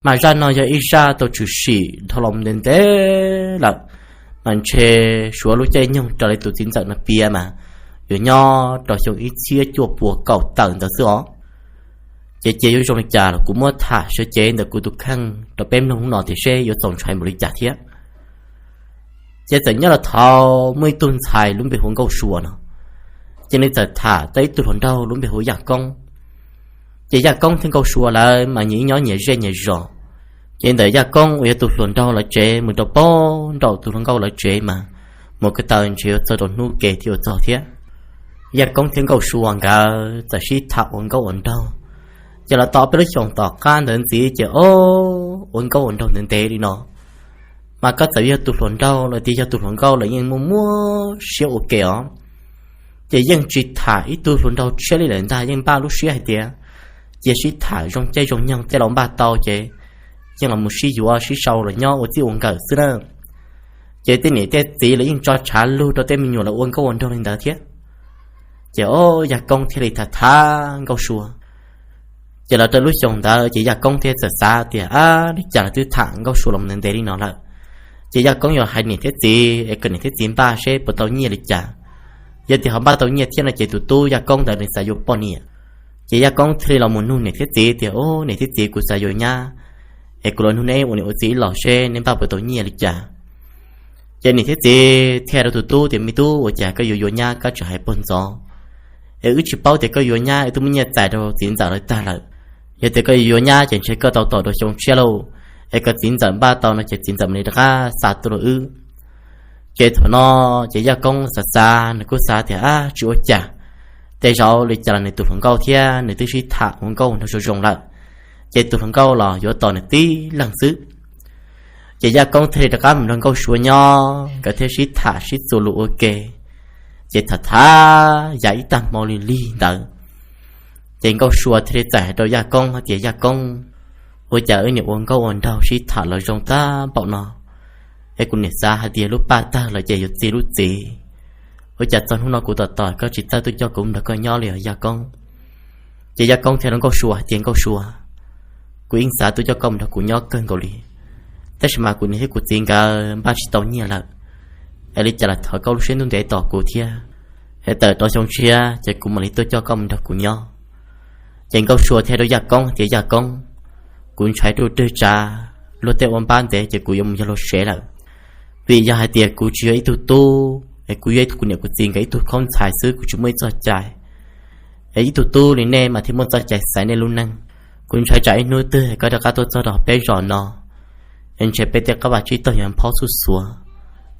Mas zaj no yog ib zaj tau tshwm sim dhau los ntev ntev lawm, mas ntshe suav lub caij nyoog raws li tus txiv ntxawm no piav mas yuav nyob rau xyoo ib txhiab cuaj puas kaum tawm ntawd xwb os. Ces cia yuav zoo li cas los kuv muab tham sawv cev ntawm kuv tus kheej rau peb mloog hnub no tias seb yuav txaus ntshai npaum li cas thiab. Ces txawm nyob los thaum muaj ib tug ntxhais lub npe hu ua Nkauj Sua no, ces nws txawm tham tau ib tug hluas nraug lub npe hu ua Yaj Koob. Ces Yaj Koob thiab Nkauj Sua lawv mas nyias ib nyob nyias zej nyias zos. Ces ntawm Yaj Koob uas yog tus hluas nraug lawv tsev mus rau pem nraum tus hluas nkauj lawv tsev mas mus ko taw ntshe yuav txog rau hnub ke thiaj yuav txog thiab. Yaj Koob thiab Nkauj Sua nkawd txawm sib tham ua nkauj ua nraug, ces los tau peb lub xyoos tom qab ntawd ntxiv ces o, ua nkauj ua nraug ntev ntev li no. Mas koj txawm yog tus hluas nraug los tias yog tus hluas nkauj los yeej muaj muaj siab ua ke os. Ces yeej tsis tham ib tug hluas nraug tshiab li lawm ntag, yeej npaj lub siab hais tias cia sib tham zoo caij zoo nyoog tej los npaj tau ces yeej los mus sib yuav sib sau los nyob ua txij ua nkawm xwb na. Ces tej niam tej txiv los yeej tso tshav lug rau tej me nyuam los ua nkauj ua nraug li ntawd thiab. Ces o, Yaj Koob thiaj li tham tham Nkauj Sua. Ces los rau lub xyoo ntawd ces Yaj Koob thiaj txawm xav tias, ab, li cas los twb tham Nkauj Sua los ntev ntev li no lawm, ces Yaj Koob yuav hais niam thiab txiv es kom niam thiab txiv npaj seb puas tau nyiaj li cas. Yog tias ho npaj tau nyiaj thiab no ces tus tub Yaj Koob ntawd nws xav yuav poj niam. Ces Yaj Koob thiaj li los mus nug niam thiab txiv tias, o, niam thiab txiv, kuv xav yuav nyab, es kuv los nug neb ua niam ua txiv los seb neb npaj puas tau nyiaj li cas. Ces niam thiab txiv thiaj rau tus tub tias, me tub, ua cas koj yuav yuav nyab koj tseem hais puag ntxov, es wb tsis paub tias koj yuav nyab es twb muab nyiaj txais rau txiv ntxawm lawv tag lawm. Yog tias koj yuav nyab ces ntshe koj tau tos rau xyoo tshiab lauj, es kom txiv ntxawm npaj tau no ces txiv ntxawm mam li rov qab xa tuaj rau wb. Ces thaum no ces Yaj Koob xav xav nws kuj xav tias, ab, tsis ua cas, tej zaum li cas los nws tus hluas nkauj thiab nws twb sib tham ua nkauj ua nraug zoo zoo lawm, ces tus hluas nkauj los yuav tos nws tib leeg xwb. Ces Yaj Koob thiaj li rov qab mus nrog Nkauj Sua nyob, nkawd thiaj sib tham sib txuas lus ua ke. Ces tham tham yav ib tag hmo li lig ntawd, ces Nkauj Sua thiaj li txawm hais rau Yaj Koob hais tias, Yaj Koob, ua cas wb niam ua nkauj ua nraug sib tham los zoo tag npaum no, es kuv niam xav hais tias lub paj tawg lawm ces yuav txi lub txiv, ua cas txog hnub no kuv tos tos koj tsis txawj tuaj coj kuv mus nrog koj nyob li os Yaj Koob? Ces Yaj Koob thiaj rau Nkauj Sua hais tias, Nkauj Sua, kuv yeej xav tuaj coj koj mus nrog kuv nyob kawg nkaus li, tab sis mas kuv niam thiab kuv txiv nkawd npaj tsis tau nyiaj lawm, es li cas los thov koj lub siab ntuj ntev tos kuv thiab, es tawm rau xyoo tshiab ces kuv mam li tuaj coj koj mus nrog kuv nyob. Ces Nkauj Sua thiaj rau Yaj Koob tias, Yaj Koob, kuv ntshai ruj rwg tsav, luag tej ua npab ntev ces kuv yuav mus yog luag sev lawm. Vim yog hais tias kuv tsis yog ib tug tub es kuv yog ib tug, kuv niam kuv txiv nkawd ib tug khaub ntxhais xwb, kuv tsis muaj ib txoj cai. Es ib tug tub li nej mas thiaj muaj txoj cai xaiv nej lub neej. Kuv ntshai tsam ib hnub twg koj rov qab tuaj txog rau peb zos no, es ntshe peb tej qab vaj tsib taug yuav nphob xuj xuav,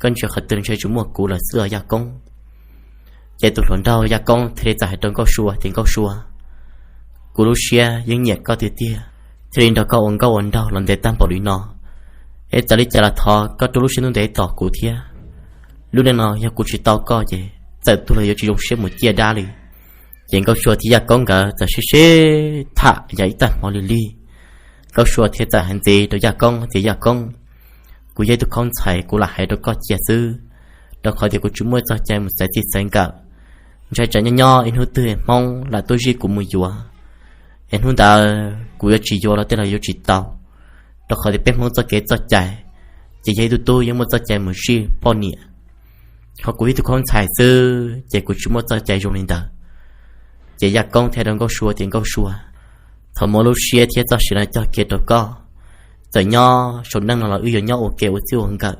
koj ntsia qhov twg ntshe tsuas muaj kuv lawm xwb os Yaj Koob. Ces tus hluas nraug Yaj Koob thiaj li txawm hais rau Nkauj Sua tias, Nkauj Sua, kuv lub siab yeej nyiam koj tiag tiag, thiaj li nrog koj ua nkauj ua nraug los ntev tag npaum li no, es txawm li cas los thov koj rau lub siab ntuj ntev tos kuv thiab. Lub neej no yog kuv tsis tau koj ces txawm tuag los yuav tsis zoo siab mus ciaj dab li. Ces Nkauj Sua thiab Yaj Koob nkawd txawm sib sib tham yav ib tag hmo li lig. Nkauj Sua thiaj txawm hais ntxiv rau Yaj Koob tias, Yaj Koob, kuv yog ib tug khaub ntxhais, kuv lam hais rau koj cia xwb, rau qhov tias kuv tsis muaj txoj cai mus xaiv txij xaiv nkawm. Ntshai tsam nyob nyob ib hnub twg Hmoob lam tuaj zij kuv mus yuav, es hnub ntawd kuv yuav tsis yuav los tej los yuav tsis tau, rau qhov tias peb Hmoob txoj kev txoj cai ces yog ib tug tub yeej muaj txoj cai mus zij poj niam. Ho kuv yog ib tug khaub ntxhais xwb ces kuv tsis muaj txoj cai zoo li ntawd. Ces Yaj Koob thiaj rau Nkauj Sua tias, Nkauj Sua, thov muab lub siab thiab txoj sia no cog kiag rau koj. Txawm nyob saum neej no los wb yuav nyob ua ke ua txij ua nkawm,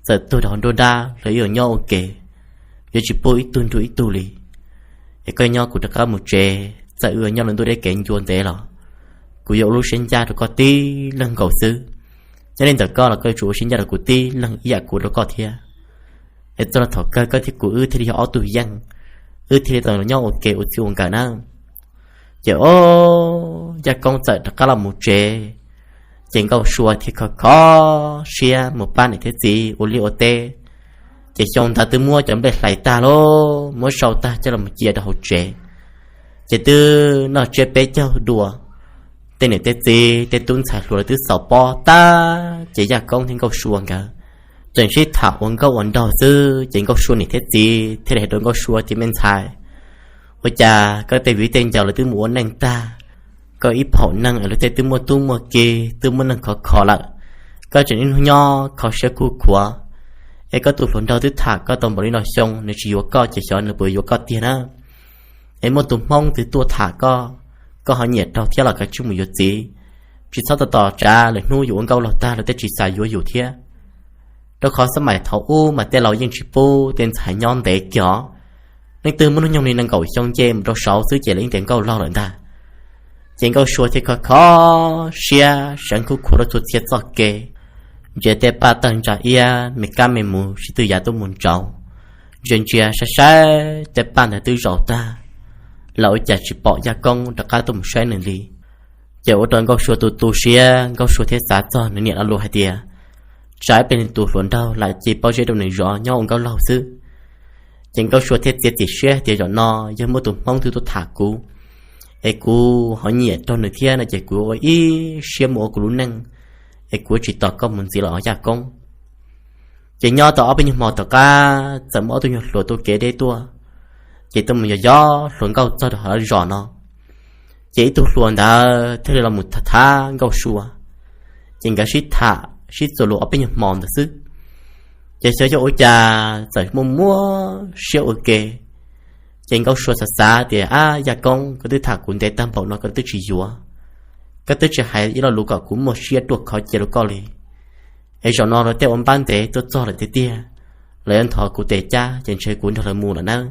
txawm tuag rau hauv nruab nrab los wb yuav nyob ua ke, yuav tsis pub ib tug nrug ib tug li. Es koj nyob kuv rov qab mus tsev, txawm wb yuav nyob lub ntuj deb kev ncua ntev los kuv yuav ua lub siab ncaj rau koj tib leeg nkaus xwb. Nyob li ntawm koj los koj yuav tsum ua siab ncaj rau kuv tib leeg ib yam kuv rau koj thiab. Es txog rau thaum kawg koj thiab kuv wb thiaj li yog ob tug yeej, wb thiaj li tau los nyob ua ke ua txij ua nkawm na. Ces o, Yaj Koob txawm rov qab los mus tsev. Ces Nkauj Sua thiaj kho kho siab mus pab niam thiab txiv ua liaj ua teb. Ces xyoo ntawd twb muab cov nplej hlais tag lauj, muab sau tag coj los cia rau hauv tsev. Ces twb noj tsiab peb caug dua, tej niam tej txiv tej tub ntxhais hluas lawv twb xaus pob tag, ces Yaj Koob thiab Nkauj Sua nkawd tseem sib tham ua nkauj ua nraug xwb. Ces Nkauj Sua niam thiab txiv thiaj li hais rau Nkauj Sua tias, me ntxhais, ua cas koj tej viv tej ncaus lawv twb mus ua neej tag, koj ib phaum neeg es luag tej twb muaj tub muaj ki, twb muaj neeg khov kho lawm, koj tseem niaj hnub nyob kho siab kuj khuav. Es koj tus hluas nraug twb tham koj tau npaum li no xyoo, nws tsis yuav koj ces xyov nws puas yuav koj tiag na. Es muaj tus hmoob twg tuaj tham koj, koj ho nyiam raug thiab los koj cia li mus yuav txiv, tsis txhob tos tos tsav lwm hnub yus ua nkauj laug tag luag tej tsis xav yuav yus thiab. Rau qhov xab mais thaum ub mas tej laus yeej tsis pub tej ntxhais nyob ntev kiag os. Leej twg muaj hnub nyoog li nees nkaum xyoo nce mus rau saud xwb ces lawv yeej tias nkauj laug lawm ntag. Ces Nkauj Sua thiaj kho kho siab seev khuj khuav rau txhua txhia txoj kev, ntsia tej paj tawg ntsa iab me kab me mus sib twv yav tuaj mus ntsauv, ntsia ntsia saib saib tej paj ntawd twb zaum tag, los ua cas tsis pom Yaj Koob rov qab tuaj mus saib nws li. Ces ua rau Nkauj Sua tu tu siab, Nkauj Sua thiaj xav txog nws niam lo lus hais tias, tsam ib pliag nws tus hluas nraug lam cia pob zeb rau nws zov nyob ua nkauj laug xwb. Ces Nkauj Sua thiaj txiav txim siab hais tias, zaum no yog muaj tus hmoob twg tuaj tham kuv, es kuv ho nyiam raug nws thiab no ces kuv ua ib siab mus ua kuv lub neej, es kuv tsis tos koj mus ntxiv los Yaj Koob. Ces nyob tau ob peb nyuag hmo tom qab txawm muaj ob tug nyuag hluas tuaj kev deb tuaj, ces tuaj mus yos yos hluas nkauj txog rau hauv zos no. Ces ib tug hluas ntawd thiaj li los mus tham tham Nkauj Sua, ces nkawd sib tham sib txuas lus ob peb nyuag hmo ntawd xwb. Ces xyov yog ua cas txawm muaj muaj siab ua ke, ces Nkauj Sua xav xav tias, ab Yaj Koob, koj twb tham kuv ntev tag npaum no koj twb tsis yuav, koj twb tsis hais ib lo lus kom kuv muaj siab ruaj khov cia rau koj li. Es zaum no lawv tej ua npab ntev tuaj txog lawm tiag tiag, lawv yuav nthos kuv tes cab ces ntshe kuv nrog lawv mus lawm nawb.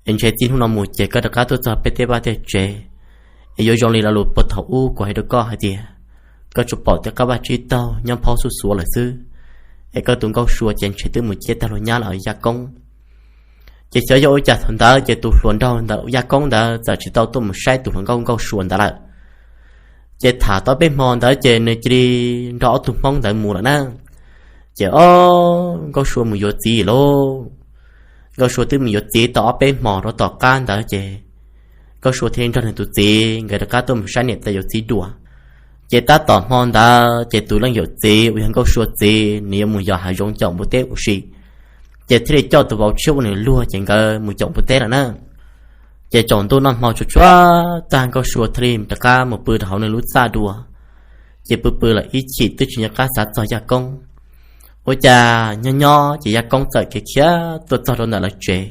Es ntshe txij hnub no mus ces koj rov qab tuaj txog peb tej vaj tej tsev, es yuav zoo li lo lus puag thaum ub kuv hais rau koj hais tias, koj tsuas pom tej qab vaj tsib taug nyob phaub xuj xuav lawm xwb, es koj tus Nkauj Sua ces ntshe twb mus ciaj tag luag nyab lawm Yaj Koob. Ces xyov yog ua cas thaum ntawd ces tus hluas nraug ntawm Yaj Koob ntawd txawm tsis tau tuaj mus saib tus hluas nkauj Nkauj Sua ntawd lawm. Ces tham tau peb hmo ntawd ces nws cia li nrog ob tug hmoob ntawd mus lawm na. Ces ob, Nkauj Sua mus yuav txiv lauj. Nkauj Sua twb mus yuav txiv tau ob peb hmo rau tom qab ntawd ces Nkauj Sua thiaj nrog nws tus txiv nkawd rov qab tuaj mus saib niam tais yawm txiv dua. Ces tab tom hmo ntawd ces tus leej yawm txiv uas yog Nkauj Sua txiv nws yuav mus yos hav zoov caum npua teb ua si, ces thiaj li coj tus vauv tshiab ua nws luag ces nkawd mus caum npua teb lawm na. Ces tsaus ntuj noj hmo tsuag tsuag tag Nkauj Sua thiaj li rov qab mus pw rau hauv nws lub txaj dua. Ces pw pw lawm ib chim twb tsis nco qab xav txog Yaj Koob. Ua cas nyob nyob ces Yaj Koob txawm khiav khiav tuaj txog rau ntawm lawv tsev.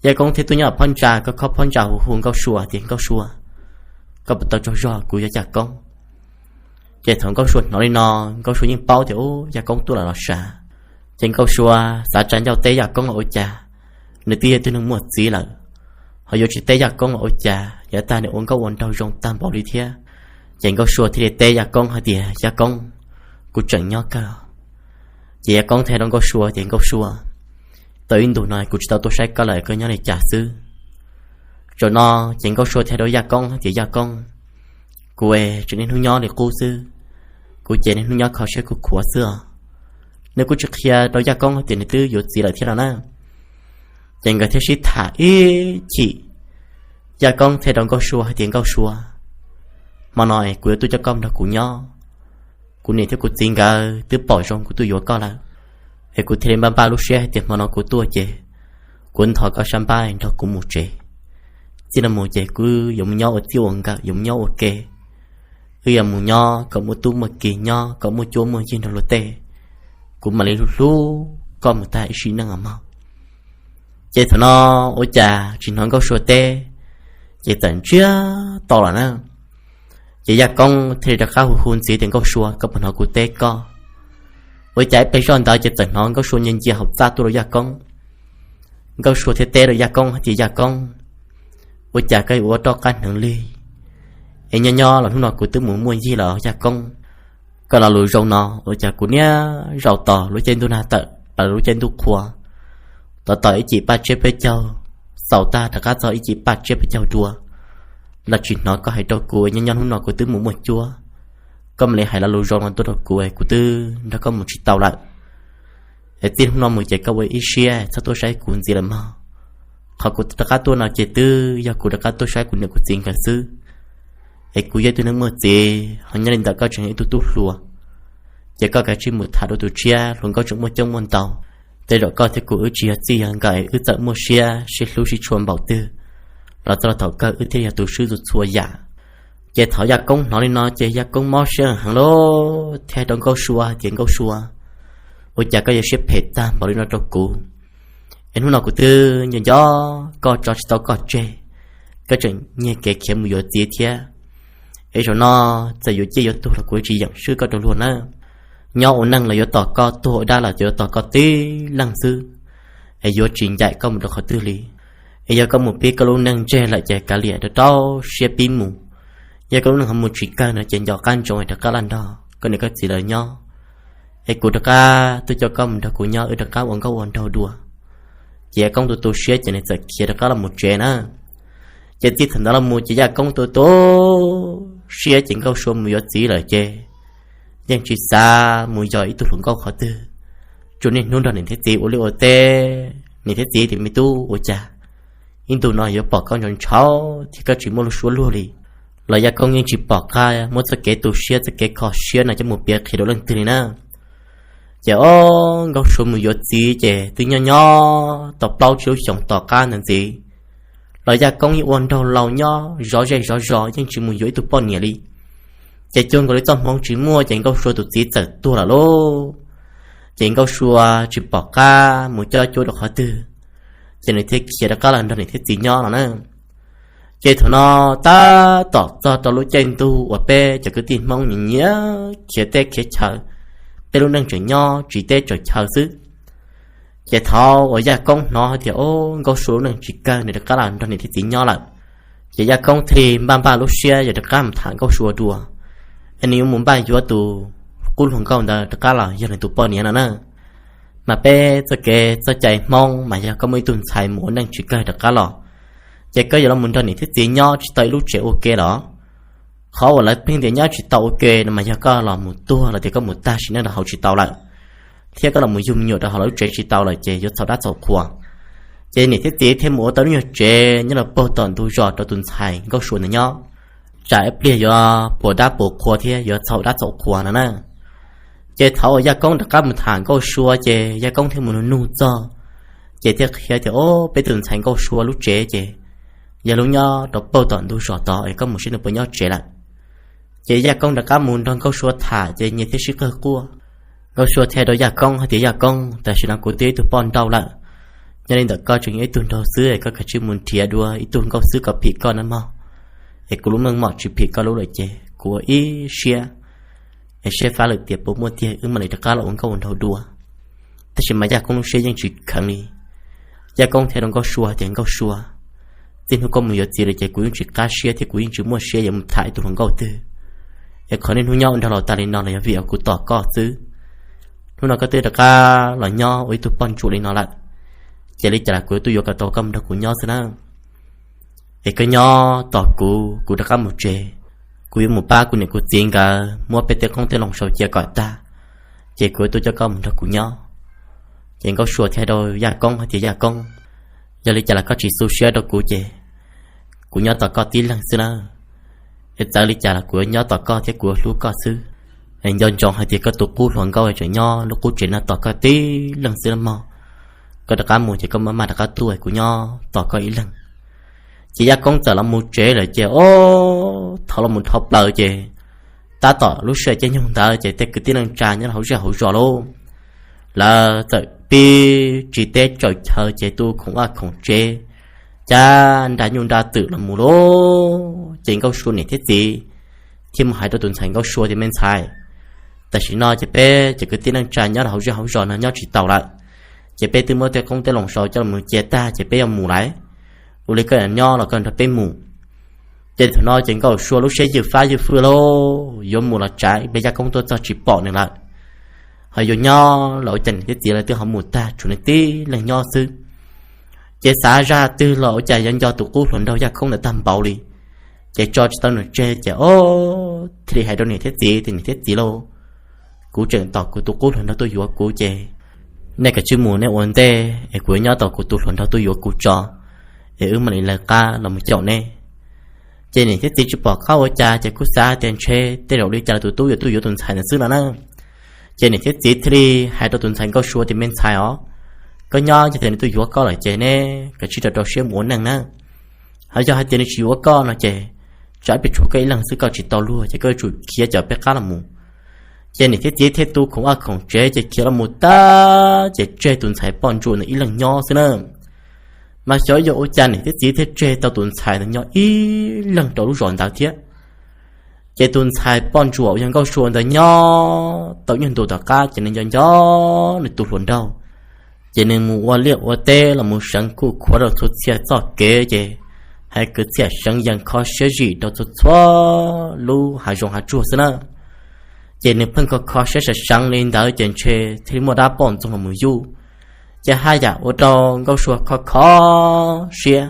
Yaj Koob thiaj tuaj nyob phab ntsa khob khob phab ntsa hu hu Nkauj Sua tias, Nkauj Sua, koj puas tau tsaug zog, kuv yog Yaj Koob. Ces thaum Nkauj Sua hnov li no, Nkauj Sua yeej paub tias ub, Yaj Koob tuaj lawm los sav. Ces Nkauj Sua xav tsa ncauj teb Yaj Koob los ua cas, nws twb yog tug neeg muaj txiv lawm, ho yuav tsis teb Yaj Koob los ua cas, yav tag nws ua nkauj ua nraug zoo tag npaum li thiab. Ces Nkauj Sua thiaj li teb Yaj Koob hais tias, Yaj Koob, kuv tseem nyob kawg. Ces Yaj Koob thiaj rau Nkauj Sua tias, Nkauj Sua, tau ib ntus no kuv tsis tau tuaj saib koj lawm, koj nyob li cas xwb? Zaum no ces Nkauj Sua thiaj rau Yaj Koob hais tias, Yaj Koob, kuv tseem niaj hnub nyob li qub xwb, kuv ces niaj hnub nyob kho siab khuj khuav xwb os. Nws kuj tsis qhia rau Yaj Koob hais tias nws twb yuav txiv lawm thiab no na. Ces nkawd thiaj sib tham ib chim, Yaj Koob thiaj rau Nkauj Sua hais tias, Nkauj Sua, hmo no es kuv yuav tuaj coj koj nrog kuv nyob. Kuv niam thiab kuv txiv nkawd twb pom zoo kuv tuaj yuav koj lawm, es kuv thiaj li npaj npaj lub siab hais tias hmo no kuv tuaj ces kuv nthos koj sab npab nrog kuv mus tsev. Txij no mus ces kuv yuav mus nyob ua txij ua nkawm, yuav mus nyob ua ke. Wb yuav mus nyob kom muaj tub muaj ki nyob, kom muaj cuab muaj yig nrog luag tej. Kuv mam li hlub hlub koj mus tag ib sim neej os mog. Ces thaum no ua cas tsis hnov Nkauj Sua teb, ces txawm ntsiag to lawm na. Ces Yaj Koob thiaj li rov qab hu hu ntxiv tias, Nkauj Sua, koj puas hnov kuv teb koj? Ua cas ib pliag zoj ntawd ces txawm hnov Nkauj Sua ncia ncia hauv txaj tuaj rau Yaj Koob. Nkauj Sua thiaj teb rau Yaj Koob hais tias, Yaj Koob, ua cas koj yuav ua roj qab hneev li? Es nyob nyob los hnub no kuv twb mus muaj yig lawm Yaj Koob. Koj lo lus zoo no ua cas kuv niaj zaus tos lub caij ntuj nag tawm plaws lub caij ntuj qhua, tos tos ib cim paj tsiab peb caug, xaus tag rov qab txog ib cim paj tsiab peb caug dua los tsis hnov koj hais rau kuv, nyob nyob hnub no kuv twb mus muaj cuab. Koj mam li hais lo lus zoo no tuaj rau kuv, kuv twb nrog koj mus tsis tau lawm. Es txij hnub no mus ces koj ua ib siab txhob tuaj saib kuv ntxiv lawm mog. Qhov kuv rov qab tuaj no ces twb yog kuv rov qab tuaj saib kuv niam kuv txiv nkawd xwb. Es kuv yog ib tug neeg muaj txiv, ho nyob li ntawm koj tseem yog ib tug tub hluas, ces koj kav tsij mus tham dua tus tshiab, hluas nkauj tseem muaj coob muaj ntau. Tej zaum koj thiab kuv wb tsis yog txij yog nkawm, wb txawm muaj siab sib hlub sib tshua npaum twg los txog rau thaum kawg wb thiaj yog tus swb txhua txhua yam. Ces thaum Yaj Koob hnov li no ces Yaj Koob mob siab heev lauj, thiaj rau Nkauj Sua tias, Nkauj Sua, ua cas koj yuav siab phem tag npaum li no rau kuv? Es hnub no kuv twb nco nco koj, tso tsis tau koj tseg, koj tseem nyiag kev khiav mus yuav txiv thiab. Es zaum no txawm yuav ciaj yuav tuag los kuv tsis yeem swb koj rau luag nawb. Nyob ua neej los yuav tos koj, tuag ua dab los yuav tos koj tib leeg xwb. Es yuav tsis ncaim koj mus rau qhov twg li. Es yog koj mus pib koj lub neej ntseg lawm ces kav liam rau rau siab pib mus. Yog koj lub neej ho mus tsis kawg no ces nco qab ntsoov es rov qab los nrog koj niam koj txiv lawv nyob. Es kuv rov qab tuaj coj koj mus nrog kuv nyob, wb rov qab ua nkauj ua nraug dua. Ces Yaj Koob tu tu siab ces nws txawm khiav rov qab los mus tsev na. Ces txij thaum ntawd los mus ces Yaj Koob tu tu siab ces Nkauj Sua mus yuav txiv lawm ces yeej tsis xav mus yos ib tug hluas nkauj qhov twg. Tsuas niaj hnub nrog niam thiab txiv ua liaj ua teb, niam thiab txiv tias, Me tub, ua cas ib ntus no yuav pom koj ntshau ntshau thiab koj tsis muaj lub suab luag li? Los Yaj Koob yeej tsis pom qab muab txoj kev tu siab txoj kev kho siab no coj mus piav qhia rau leej twg li na. Ces ob Nkauj Sua mus yuav txiv ces twb nyob nyob tau plaub tsib lub xyoos tom qab ntawd ntxiv, los Yaj Koob yeej ua nraug laus nyob zov zej zov zos yeej tsis mus yuav ib tug poj niam li. Ces cuag nkaus li txoj hmoov tsis muaj ces Nkauj Sua tus txiv txawm tuag lawm lauj. Ces Nkauj Sua tsis pom qab mus coj cuab rau qhov twg, ces nws thiaj khiav rov qab los nrog niam thiab txiv nyob no na. Ces thaum no tab tom txog rau lub caij ntuj uas peb cov kwv tij Hmoob nyiam nyiam khiav teb khiav chaw, peb lub neej tseem nyob tsiv teb tsaws chaw xwb. Ces thaum uas Yaj Koob hnov hais tias, Ob, Nkauj Sua lub neej tsis kawg, nws rov qab los nrog niam thiab txiv nyob lawm, ces Yaj Koob thiaj li npaj npaj lub siab yog rov qab mus tham Nkauj Sua dua, es nws yuav mus npaj yuav tus qub hluas nkauj ntawd rov qab los yog nws tus poj niam no na. Mas peb txoj kev txoj cai Hmoob mas yog koj muaj ib tug ntxhais mus ua neej tsis kawg rov qab los, ces koj yuav los mus nrog niam thiab txiv nyob tsis tau ib lub tsev ua ke los? Qhov uas lawv pheej tias nyob tsis tau ua ke no mas yog koj los mus tuag los tias koj mus tag sim neej rau hauv tsis tau lawm, thiab koj los mus yug me nyuam rau hauv lawv lub tsev tsis tau lawm ces yuav txhaum dab txhaum qhua. Ces niam thiab txiv thiaj mus ua tau lub nyuag tsev nyob rau puag tom ntug zos rau tus ntxhais Nkauj Sua ntawd nyob, tsam ib pliag yuav puas dab puas qhua thiab yuav txhaum dab txhaum qhua no na. Ces thaum uas Yaj Koob rov qab mus tham Nkauj Sua ces Yaj Koob thiaj mus nug nug txog, ces thiaj qhia tias, Ob, peb tus ntxhais Nkauj Sua lub tsev ces yog lub nyob rau puag tom ntug zos tod, es koj mus saib nws puas nyob tsev lawm. Ces Yaj Koob rov qab mus nrog Nkauj Sua tham ces nyias thiaj sib qawg quaj. Nkauj Sua thiaj rau Yaj Koob hais tias, Yaj Koob, tam sim no kuv twb yog ib tug poj nraug lawm, nyob li ntawm koj tseem yog ib tug nraug xwb es koj kav tsij mus nrhiav dua ib tug nkauj xwb kom phim koj nawb mog. Es kuv lub meej mom tsis phim koj lub lawm ces kuv ua ib siab, es seb fab lwm tiam puas muaj tiag wb mam li rov qab los ua nkauj ua nraug dua. Tab sis mas Yaj Koob lub siab yeej tsis kheev li. Yaj Koob thiaj rau Nkauj Sua tias, Nkauj Sua, txij hnub koj mus yuav txiv lawm ces kuv yeej tsis qab siab thiab kuv yeej tsis muaj siab yuav mus tham ib tug hluas nkauj twg. Es qhov niaj hnub nyob ua nraug laus tas li no los yog vim kuv tos koj xwb. Hnub no koj twb rov qab los nyob ua ib tug poj ntsuam li no lawm, ces li cas los kuv yuav tuaj yuav kom tau koj mus nrog kuv nyob xwb na. Es koj nyob tos kuv, kuv rov qab mus tsev, kuv yuav mus pab kuv niam kuv txiv nkawd muab peb tej qoob tej loo sau cia kom tag, ces kuv yuav tuaj coj koj mus nrog kuv nyob. Ces Nkauj Sua thiaj rau Yaj Koob hais tias, Yaj Koob, yog li cas los koj tsis xu siab rau kuv ces kuv nyob tos koj tib leeg xwb na. Es txawv li cas los kuv yuav nyob tos koj thiab kuv yuav hlub koj xwb. Es nco ntsoov hais tias koj tus qub hluas nkauj tseem nyob lub qub tsev no tos koj tib leeg xwb nawb mog. Koj rov qab mus ces koj maj maj rov qab tuaj, kuv nyob tos koj ib leeg. Ces Yaj Koob txawm los mus tsev lawm ces, ob, thaum los mus dhau plaws ces tab tom lub sij hawm caij nyoog ntawd ces tej kwv tij neej tsa nyob hauv zej hauv zos lauj, lawv txawm pib tsiv teb tsaws chaw ces tu khoom vaj khoom tsev, cab nra nyuj nra twm los mus lauj. Ces Nkauj Sua niam thiab txiv thiaj mus hais rau tus ntxhais Nkauj Sua tias, Me ntxhais, tam sim no ces peb cov kwv tij neej tsa nyob hauv zej hauv zos no nyob tsis tau lawm, ces peb twb muab tej qoob tej loo sau coj los cia tag ces peb yuav mus lawm. Ua li koj nyob los koj nrog peb mus. Ces thaum no ces Nkauj Sua lub siab ywj fab ywj fwj lauj, yuav mus los tsav ib pliag Yaj Koob tuaj txog tsis pom nws lawm. Ho yuav nyob los ua cas niam thiab txiv lawv twb ho mus tag, tshuav nws tib leeg nyob xwb. Ces xav zaj twg los ua cas yuav nco tus qub hluas nraug Yaj Koob ntawd tag npaum li. Ces tso tsis tau nws tseg ces, ob, thiaj li hais rau niam thiab txiv tias, Niam thiab txiv lauj, kuv tseem tos kuv tus qub hluas nraug tuaj yuav kuv ces nej kav tsij mus nej ua ntej es kuv yuav nyob tos kuv tus hluas nraug tuaj yuav kuv tso, es wb mam li lawv qab los mus caum nej. Ces niam thiab txiv tsis pom qab ua cas ces kuj xav tias ntshe tej zaum li cas los tus tub yuav tuaj yuav tus ntxhais ntawd xwb no na. Ces niam thiab txiv thiaj li hais rau tus ntxhais Nkauj Sua tias, Me ntxhais os, koj nyob yog tias nws tuaj yuav koj lawm ces neb kav tsij rau rau siab mus ua neej na. Ho yog hais tias nws tsis yuav koj no ces tsam peb tshuav koj ib leeg xwb koj tsis tau luag ces koj yuav tsum khiav cov peb qab los mus. Ces niam thiab txiv thiaj tu khoom vaj khoom tsev ces khiav los mus tag ces tseg tus ntxhais poj ntsuam ntawd ib leeg nyob xwb na. Mas xyov yog ua cas niam thiab txiv thiaj tseg tau tus ntxhais ntawd nyob ib leeg rau lub zos ntawd thiab. Ces tus ntxhais poj ntsuam uas yog Nkauj Sua ntawd nyob tau ib nyuag ntu tom qab ces nws nco nco nws tus hluas nraug, ces nws mus ua liaj ua teb los mus seev kuj khuav rau txhua txhia txoj kev ces hais kwv txhiaj seev yees kho siab zim rau txhua txhua lub hav zoov hav tsuag xwb na. Ces nws pheej kho kho siab seev seev li ntawd ces ntshe thiaj li muaj dab poj ntxoog los mus yuj, ces haj yam ua rau Nkauj Sua kho kho siab.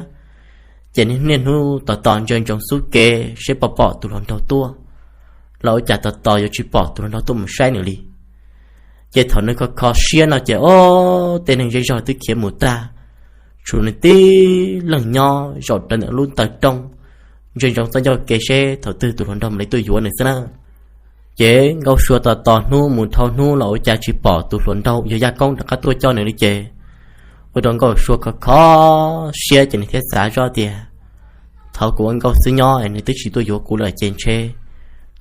Ces niaj hnub tos tos ntsia ntsoov xub kev seb puas pom tus hluas nraug tuaj, los ua cas tos tos yuav tsis pom tus hluas nraug tuaj mus saib nws li. Ces thaum nws kho kho siab no ces ob tej neeg zej zog twb khiav mus tag, tshuav nws tib leeg nyob zaum rau ntawm lub taw rooj, ntsia ntsoov txoj ncauj kev seb thaum twg tus hluas nraug mam li tuaj yuav nws xwb na. Ces Nkauj Sua tos tos hnub mus dhau hnub los ua cas tsis pom tus hluas nraug yog Yaj Koob rov qab tuaj coj nws li ces ua rau Nkauj Sua kho kho siab ces nws thiaj xav zoj tias, thov kuv ua nkauj xwb nyob es nws twb tsis tuaj yuav kuv lawm ces ntshe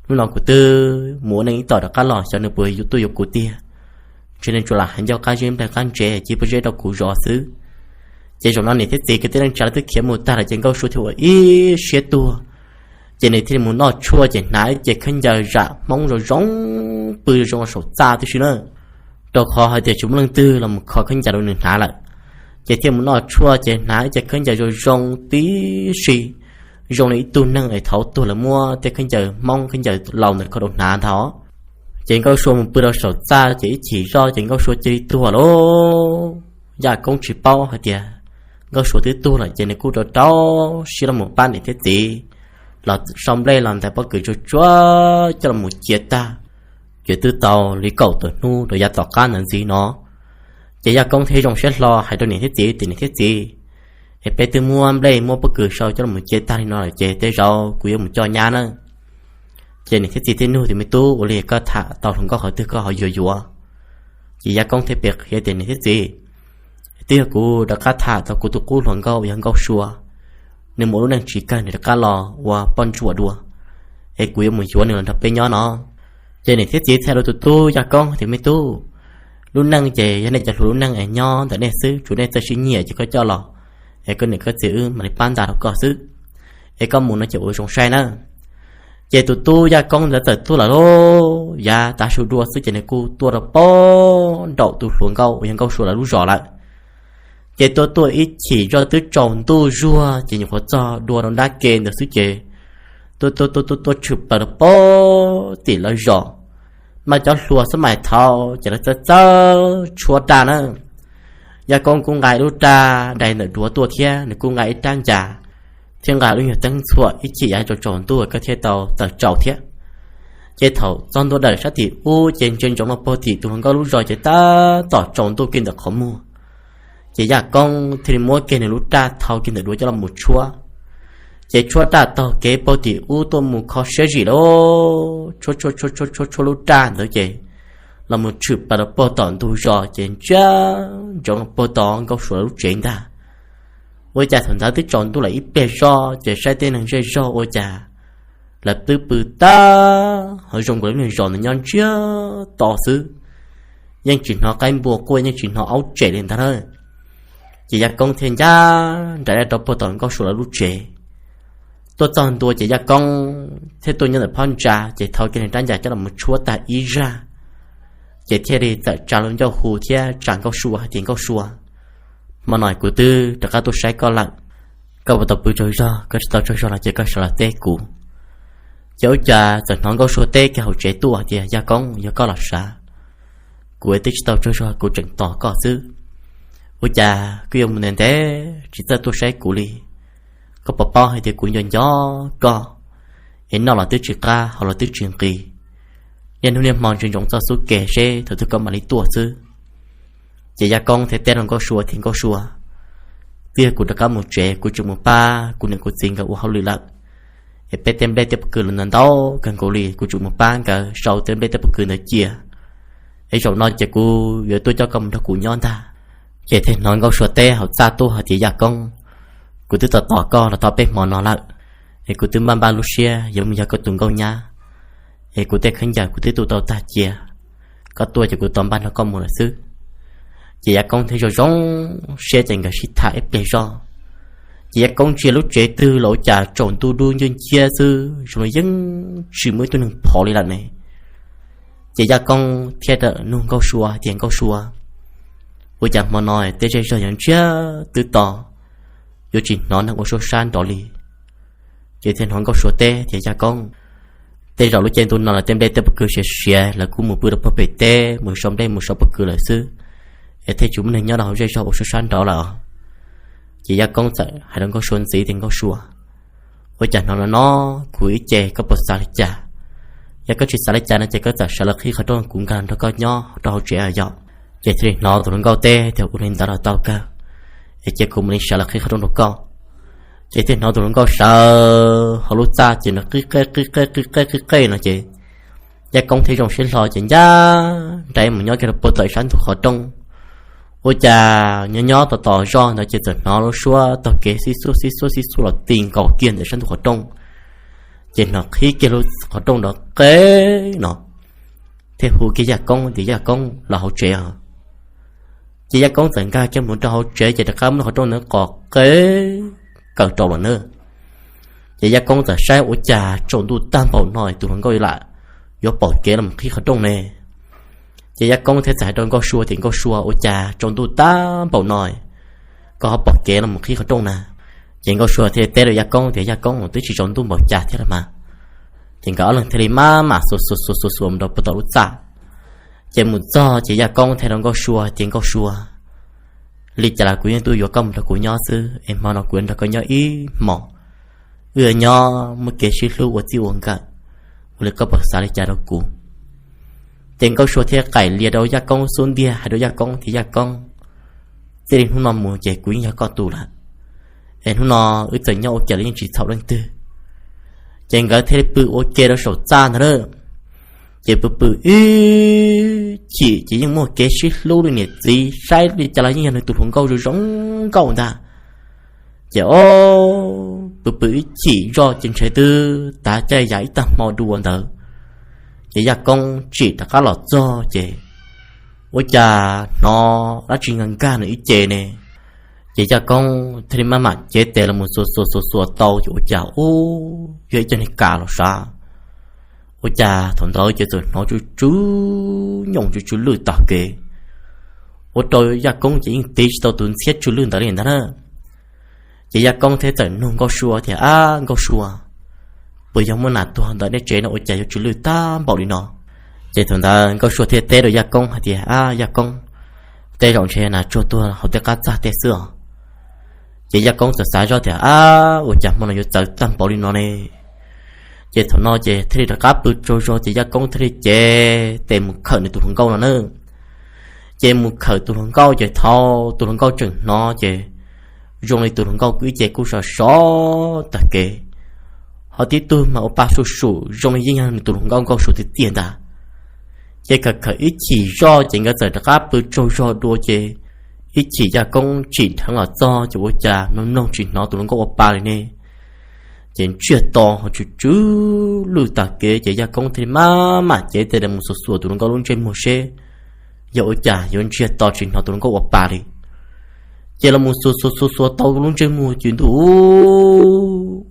hnub no kuv twb mus ua neej ib tom rov qab los xyov nws puas tuaj yuav kuv tiag. Ntshe nws tsuas lam hais ncauj qab zib nplaig qab ntsev cia pob zeb rau kuv zov xwb. Ces zaum no niam thiab txiv kwv tij neej tsa twb khiav mus tag lawm ces Nkauj Sua thiaj ua ib siab tuag. Ces nws thiaj li mus noj tshuaj ces hnav ib ce khaub ncaws zam Hmoob zoo zoo pw zoo saum txaj tib si na, rau qhov hais tias tsis muaj leej twg los mus kho khaub ncaws rau nws hnav lawm. Ces thiaj mus noj tshuaj ces hnav ib ce khaub ncaws zoo zoo tib si, zoo li ib tug neeg es thaum tuag lawv muab tej khaub ncaws Hmoob khaub ncaws laus ntawd kho rau hnav ntag. Ces Nkauj Sua mus pw rau saum txaj ces ib chim zoj ces Nkauj Sua cia li tuag lauj. Yaj Koob tsis paub hais tias Nkauj Sua twb tuag lawm ces nws kuj rau rau siab los mus pab niam thiab txiv los sau nplej los ntais pob kws tsuag tsuag coj los mus cia tag. Ces twb tau li kaum tawm hnub rau yav tom qab ntawd ntxiv no, ces Yaj Koob thiaj zoo siab hlo hais rau niam thiab txiv tias, niam thiab txiv, es peb twb muab nplej muab pob kws sau coj los cia tag li no lawm ces tej zaum kuv yuav mus coj nyab na. Ces niam thiab txiv thiaj nug tias, me tub, ua li koj tham tau hluas nkauj qhov twg koj ho yuav yuav? Ces Yaj Koob thiaj piav qhia tias, niam thiab txiv, twb yog kuv rov qab tham tau kuv tus qub hluas nkauj yog Nkauj Sua, nws mus ua lub neej tsis kawg nws rov qab los ua poj ntsuam dua, es kuv yuav mus yuav nws los nrog peb nyob no. Ces niam thiab txiv txhais rau tus tub Yaj Koob tias, me tub, lub neej ces yog nej cov hluas lub neej es nyob ntawm nej xwb, tsuav nej txawj sib nyiam ces koj coj los, es koj niam koj txiv wb mam li pab ntas rau koj xwb, es koj mus no ces ua zoo saib na. Ces tus tub Yaj Koob ntawd txawm tuaj lawm lauj, yav tav su dua xwb ces nws kuj tuaj rau pem nraum tus hluas nkauj uas yog Nkauj Sua lawv lub zos lawm. Ces tuaj tuaj ib chim zoj twb tsaus ntuj zuag ces nyuam qhuav txog dua rau nrab ke ntawd xwb ces tuaj tuaj tuaj tuaj tshwm plaws rau pem tim lawv zos. Mas cov hluas xab mais thaud ces lawv txawj txawj tshuab raj na. Yaj Koob kuj nqa ib lub raj dai ntawm duav tuaj thiab nws kuj nqa ib rab ncas thiab nqa lub nyuag teeb ntxhuam, ib chim yav tsaus tsaus ntuj koj thiaj tau tawm tsaus thiab. Ces thaum txog ntua dawm sab tim ub ces ntsia ntsoov los puag tim tus hluas nkauj lub zos ces tab tom tsaus ntuj kiag ntawm qhov muag. Ces Yaj Koob thiaj li muab kiag nws lub raj thau kiag ntawm duav coj los mus tshuab. Ces tshuab raj taug kev puag tim ub tuaj mus kho siab zim lauj, tshuab tshuab tshuab tshuab tshuab lub raj ntawd ces los mus tshwm plaws rau puag tom ntug zos ces ntsia ntsoov los puag tom Nkauj Sua lub tsev ntag. Ua cas thaum ntawd twb tsaus ntuj lawm ib pliag zoj ces saib tej neeg zej zog ua cas lawv twb pw tag ho zoo nkaus li lub niag zos ntawd nyob ntsiag to xwb, yeej tsis hnov qaib npua quaj yeej tsis hnov aub tsem li ntag na. Ces Yaj Koob thiaj ncaj nraim rau puag tom Nkauj Sua lawv lub tsev. Tuaj txog ntua ces Yaj Koob thiaj tuaj nyob ntawm phab ntsa ces thau kiag nws rab ncas coj los tshuab tag ib zaj, ces thiaj li txawm tsa lub ncauj hu thiab tsa Nkauj Sua hais tias, Nkauj Sua, hmo no kuv twb rov qab tuaj saib koj lawm, koj puas tau pw tsaug zog? Koj tsis tau tsaug zog los ces koj sawv los teb kuv. Ces ua cas txawm hnov Nkauj Sua teb kiag hauv tsev tuaj hais tias, Yaj Koob, yog koj los sav? Kuv twb tsis tau tsaug zog, kuv tseem tos koj xwb. Ua cas koj yuav mus ntev ntev tsis txawj tuaj saib kuv li? Koj puas paub hais tias kuv nco nco koj, es noj los twb tsis qab haus los twb tsis nqis, niaj hnub niaj hmo ntsia ntsoov txoj xub ke seb thaum twg koj mam li tuaj xwb. Ces Yaj Koob thiaj teb rau Nkauj Sua tias, Nkauj Sua, twb yog kuv rov qab mus tsev, kuv tseem mus pab kuv niam kuv txiv nkawd ua hauj lwm lawm, es peb tej nplej tej pob kws los ntau ntau kawg nkaus li, kuv tseem mus pab nkawd sau tej nplej tej pob kws ntawd cia, es zaum no ces kuv yuav tuaj coj koj mus nrog kuv nyob ntag. Ces thiaj hnov Nkauj Sua teb hauv txaj tuaj hais tias, Yaj Koob, kuv twb tos tos koj los tau peb hmo no lawm, es kuv twb npaj npaj lub siab yuav mus yog koj tus nkauj nyab, es kuv tej khaub ncaws kuv twb tu tau tag cia, koj tuaj ces kuv tos npaj nrog koj mus lawm xwb. Ces Yaj Koob thiaj zoo zoo siab ces nkawd sib tham ib pliag zog. Ces Yaj Koob ntsia lub tsev twg los ua cas tsaus ntuj dub nciab nciab xwb, zoo li yeej tsis muaj ib tug neeg phov li lawm ne. Ces Yaj Koob thiaj nug Nkauj Sua tias, Nkauj Sua, ua cas hmo no tej zej zog yuav ntsiag twb to, yuav tsis hnov neeg ua suab sab nrov li? Ces thiaj hnov Nkauj Sua teb tias, Yaj Koob, tej zaum lub caij ntuj no lawv tej nplej tej pob kws siav siav, lawv kuj mus pw rau puag pem teb mus sau nplej mus sau pob kws lawm xwb, es thiaj tsis muaj neeg nyob rau hauv zej zog ua suab sab nrov lawm. Ces Yaj Koob txawm hais rau Nkauj Sua ntxiv tias, Nkauj Sua, ua cas hnov no no kuv ib ce, koj puas xav li cas? Yog koj tsis xav li cas no ces koj txawm sawv los qhib qhov rooj kuv nkag nrog koj nyob rau hauv tsev yom. Ces thiaj li hnov tus hluas nkauj teb tias, Ua li ntawd los tau kawg, es cia kuv mam li sawv los qhib qhov rooj rau koj. Ces thiaj hnov tus hluas nkauj sawv hauv lub txaj ces nrov qib qeb qib qeb qib qeb qib qeb no ces Yaj Koob thiaj zoo siab hlo ces ncaj nraim mus nyob kiag rau puag tom ib sab ntug qhov rooj. Ua cas nyob nyob tos tos zoj ntawd ces txawm hnov lub suab taug kev xib xuab xib xuab xib xuab los ti nkaus kiag ntawm sab ntug qhov rooj. Ces hnov qhib kiag lub qhov rooj nrov qeb no, thiaj hu kiag Yaj Koob tias, Yaj Koob, los hauv tsev os. Ces Yaj Koob txawm nkag kiag mus rau hauv tsev ces rov qab muab lub qhov rooj ntawd qos qeb kawg rau lawm na. Ces Yaj Koob txawm saib ua cas tsaus ntuj tag npaum no tus hluas nkauj lam yuav pom kev los qhib qhov rooj ne. Ces Yaj Koob thiaj txawm hais rau Nkauj Sua tias, Nkauj Sua, ua cas tsaus ntuj tag npaum no koj ho pom kev los qhib qhov rooj na? Ces Nkauj Sua thiaj teb rau Yaj Koob tias, Yaj Koob, twb tsis tsaus ntuj npaum cas thiab los mas. Ces nkawd ob leeg thiaj li maj mam xuas xuas xuas xuas xuas mus rau puag tom lub txaj. Ces mus txog ces Yaj Koob thiaj rau Nkauj Sua tias, Nkauj Sua, li cas los kuv yeej tuaj yuav koj mus nrog kuv nyob xwb es hmo no kuv yuav nrog koj nyob ib hmos. Wb yuav nyob muaj kev sib hlub ua txij ua nkawm, ua li koj puas xav li cas rau kuv? Ces Nkauj Sua thiaj qaim lias rau Yaj Koob xub ntiag hais rau Yaj Koob tias, Yaj Koob, txij li hnub no mus ces kuv yeej yog koj tus lawm, es hnub no wb txawm nyob ua ke los yeej tsis txhaum leej twg. Ces nkawd thiaj li pw ua ke rau saum txaj ntag na. Ces pw pw ib chim ces yeej muaj kev sib hlub li niam txiv, saib li cas los yeej yog nws tus hluas nkauj zoo zoo nkauj ntag. Ces o, pw pw ib chim zoj ces ntshe twb tav caij yam ib tag hmo dua ntawd, ces Yaj Koob tsim rov qab los txog ces ua cas hnov dab tsi nkag nkag nws ib ce ne. Ces Yaj Koob thiaj li maj mam cev tes los mus xuas xuas xuas xuas tau ces ua cas ub, yog ib co niag kas los sav. Ua cas thaum ntawd ces txawm hnov tsw tsw nyooj tsw tsw lwj tag kev, ua rau Yaj Koob ces yeej tiv tsis tau tus ntxhiab tsw lwj ntawd li ntag na. Ces Yaj Koob thiaj txawm nug Nkauj Sua tias, Ab Nkauj Sua, puas yog muaj nas tuag ntawm nej tsev no ua cas yuav tsw lwj tag npaum li no? Ces thaum ntawd Nkauj Sua thiaj teb rau Yaj Koob hais tias, Ab Yaj Koob, tej zaum ntshe nas tsuag tuag hauv tej qab txag tej xwb os. Ces Yaj Koob txawm xav zoj tias, Ab, ua cas hmo no yuav txawv tag npaum li no ne? Ces thaum no ces thiaj li rov qab pw tsaug zog ces Yaj Koob thiaj li cev tes mus khawm nws tus hluas nkauj no na. Ces mus khawm tus hluas nkauj ces thaum tus hluas nkauj tseem hnov ces zoo li tus hluas nkauj kuj ib ce kuj sov sov tag kev, ho tib tug mas ua pa sum sum zoo li yeej yog nws tus hluas nkauj Nkauj Sua tiag tiag ntag. Ces khawm khawm ib chim zoj ces nkawd txawm rov qab pw tsaug zog dua ces ib chim Yaj Koob tsim dheev los txog ces ua cas mloog mloog tsis hnov tus hluas nkauj ua pa li ne. Ces ntsiag to ho tsw tsw lwj tag kev ces Yaj Koob thiaj li maj mam cev tes mus xuas xuas tus hluas nkauj lub ntsej muag seb yog ua cas yuav ntsiag to tsis hnov tus hluas nkauj ua pa li. Ces los mus xuas xuas xuas xuas tau lub ntsej muag ces ntuj,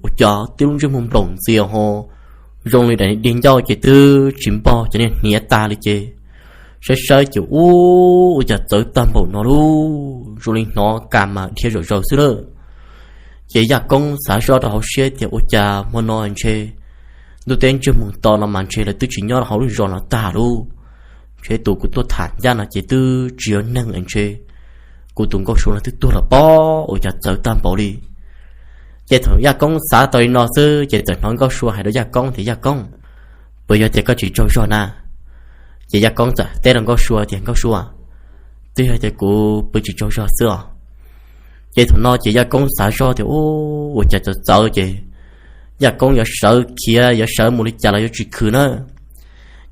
ua cas tib lub ntsej muag nplaum ntxias ho zoo li daim dig ncauj ces twb tsis npog cov niag hniav tag li ces saib saib ces ub, ua cas txawv tag npaum no lauj, zoo li hnov kas mas dhia zom zaws xwb na. Ces Yaj Koob xav zoj rau hauv siab tias ua cas hmo no ntshe ntuj teb ntsiag mus to no mas ntshe lawv twb tsis nyob rau hauv lub zos no tag lauj. Ntshe tus kuv tuaj tham ncaj no ces twb tsis yog neeg es ntshe kuv tus Nkauj Sua no twb tuag los pob, ua cas txawv tag npaum li. Ces thaum Yaj Koob xav tau li no xwb ces txawm hnov Nkauj Sua hais rau Yaj Koob tias, Yaj Koob, puas yog tias koj tsis tsaug zog na? Ces Yaj Koob txawm teb rau Nkauj Sua tias, Nkauj Sua, twb yog tias kuv pw tsis tsaug zog xwb os. Ces thaum no ces Yaj Koob xav zoj tias, Ub, ua cas txawv txawv ces Yaj Koob yuav sawv khiav yuav sawv mus li cas los yuav tsis khwv na.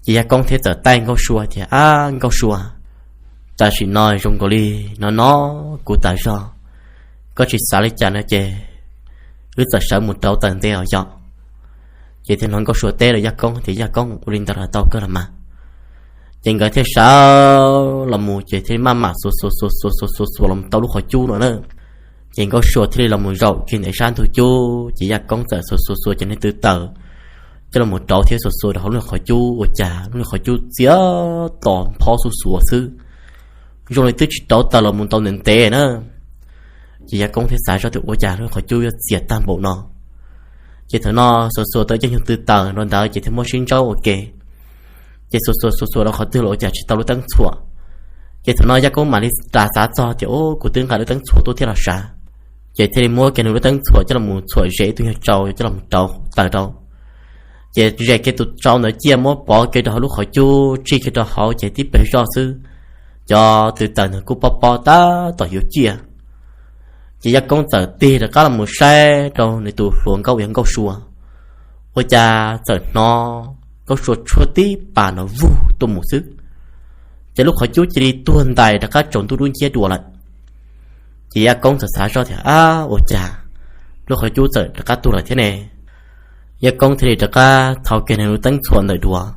Ces Yaj Koob thiaj txawm taij Nkauj Sua tias, Ab Nkauj Sua, tam sim no zoo nkaus li no no kuv tas zog, koj tsis xav li cas no ces wb txawm sawv mus rauv taws ntev os yog. Ces thiaj hnov Nkauj Sua teb rau Yaj Koob tias, Yaj Koob, ua li ntawd los tau kawg los mas. Ces nkawd thiaj sawv los mus ces thiaj maj mam xuas xuas xuas xuas xuas xuas los tau lub qhov cub no na. Ces Nkauj Sua thiaj li los mus zaum kiag ntawm sab ntug cub, ces Yaj Koob txawm xuas xuas xuas cov niag tw taws coj los rauv thiab xuas xuas rau hauv lub qhov cub, ua cas lub qhov cub txias to phob xuj xuav xwb, zoo li twb tsis rauv taws los mus tau ntev ntev na. Ces Yaj Koob thiaj xav zoj tias, Ua cas lub qhov cub yuav txias tag npaum no? Ces thaum no xuas xuas tau cov nyuag tw taws rau ntawd ces thiaj muab sib ntsaub ua ke. Ces xuas xuas xuas xuas rau qhov twg los ua cas tsis tau lub teeb txhuam. Ces thaum no Yaj Koob mam li ras xav txog tias, Ub, kuv twb nqa lub teeb txhuam tuaj thiab los sav. Ces thiaj li muab kiag nws lub teeb txhuam coj los txhuam zes ib tug nyuag tsau coj los rauv taws rau. Ces zes kiag tus tsau ntawd ciaj muab pov kiag rau hauv lub qhov cub, tsij kiag rau hauv ces tib pliag zoj xwb, cov tw taws ntawd kuj pob pob tab tom yuav ciaj. Ces Yaj Koob txawm tig rov qab los mus saib rau nws tus hluas nkauj uas yog Nkauj Sua, ua cas txawm hnov Nkauj Sua tshuab tib pas nrov vug tuaj mus xwb, ces lub qhov cub cia li tuag ntais rov qab tsaus ntuj dub nciab dua lawm. Ces Yaj Koob txawm xav zoj tias, Ab, ua cas lub qhov cub txawm rov qab tuag lawm thiab ne? Yaj Koob thiaj li rov qab thau kiag nws lub teeb txhuam ntawm duav,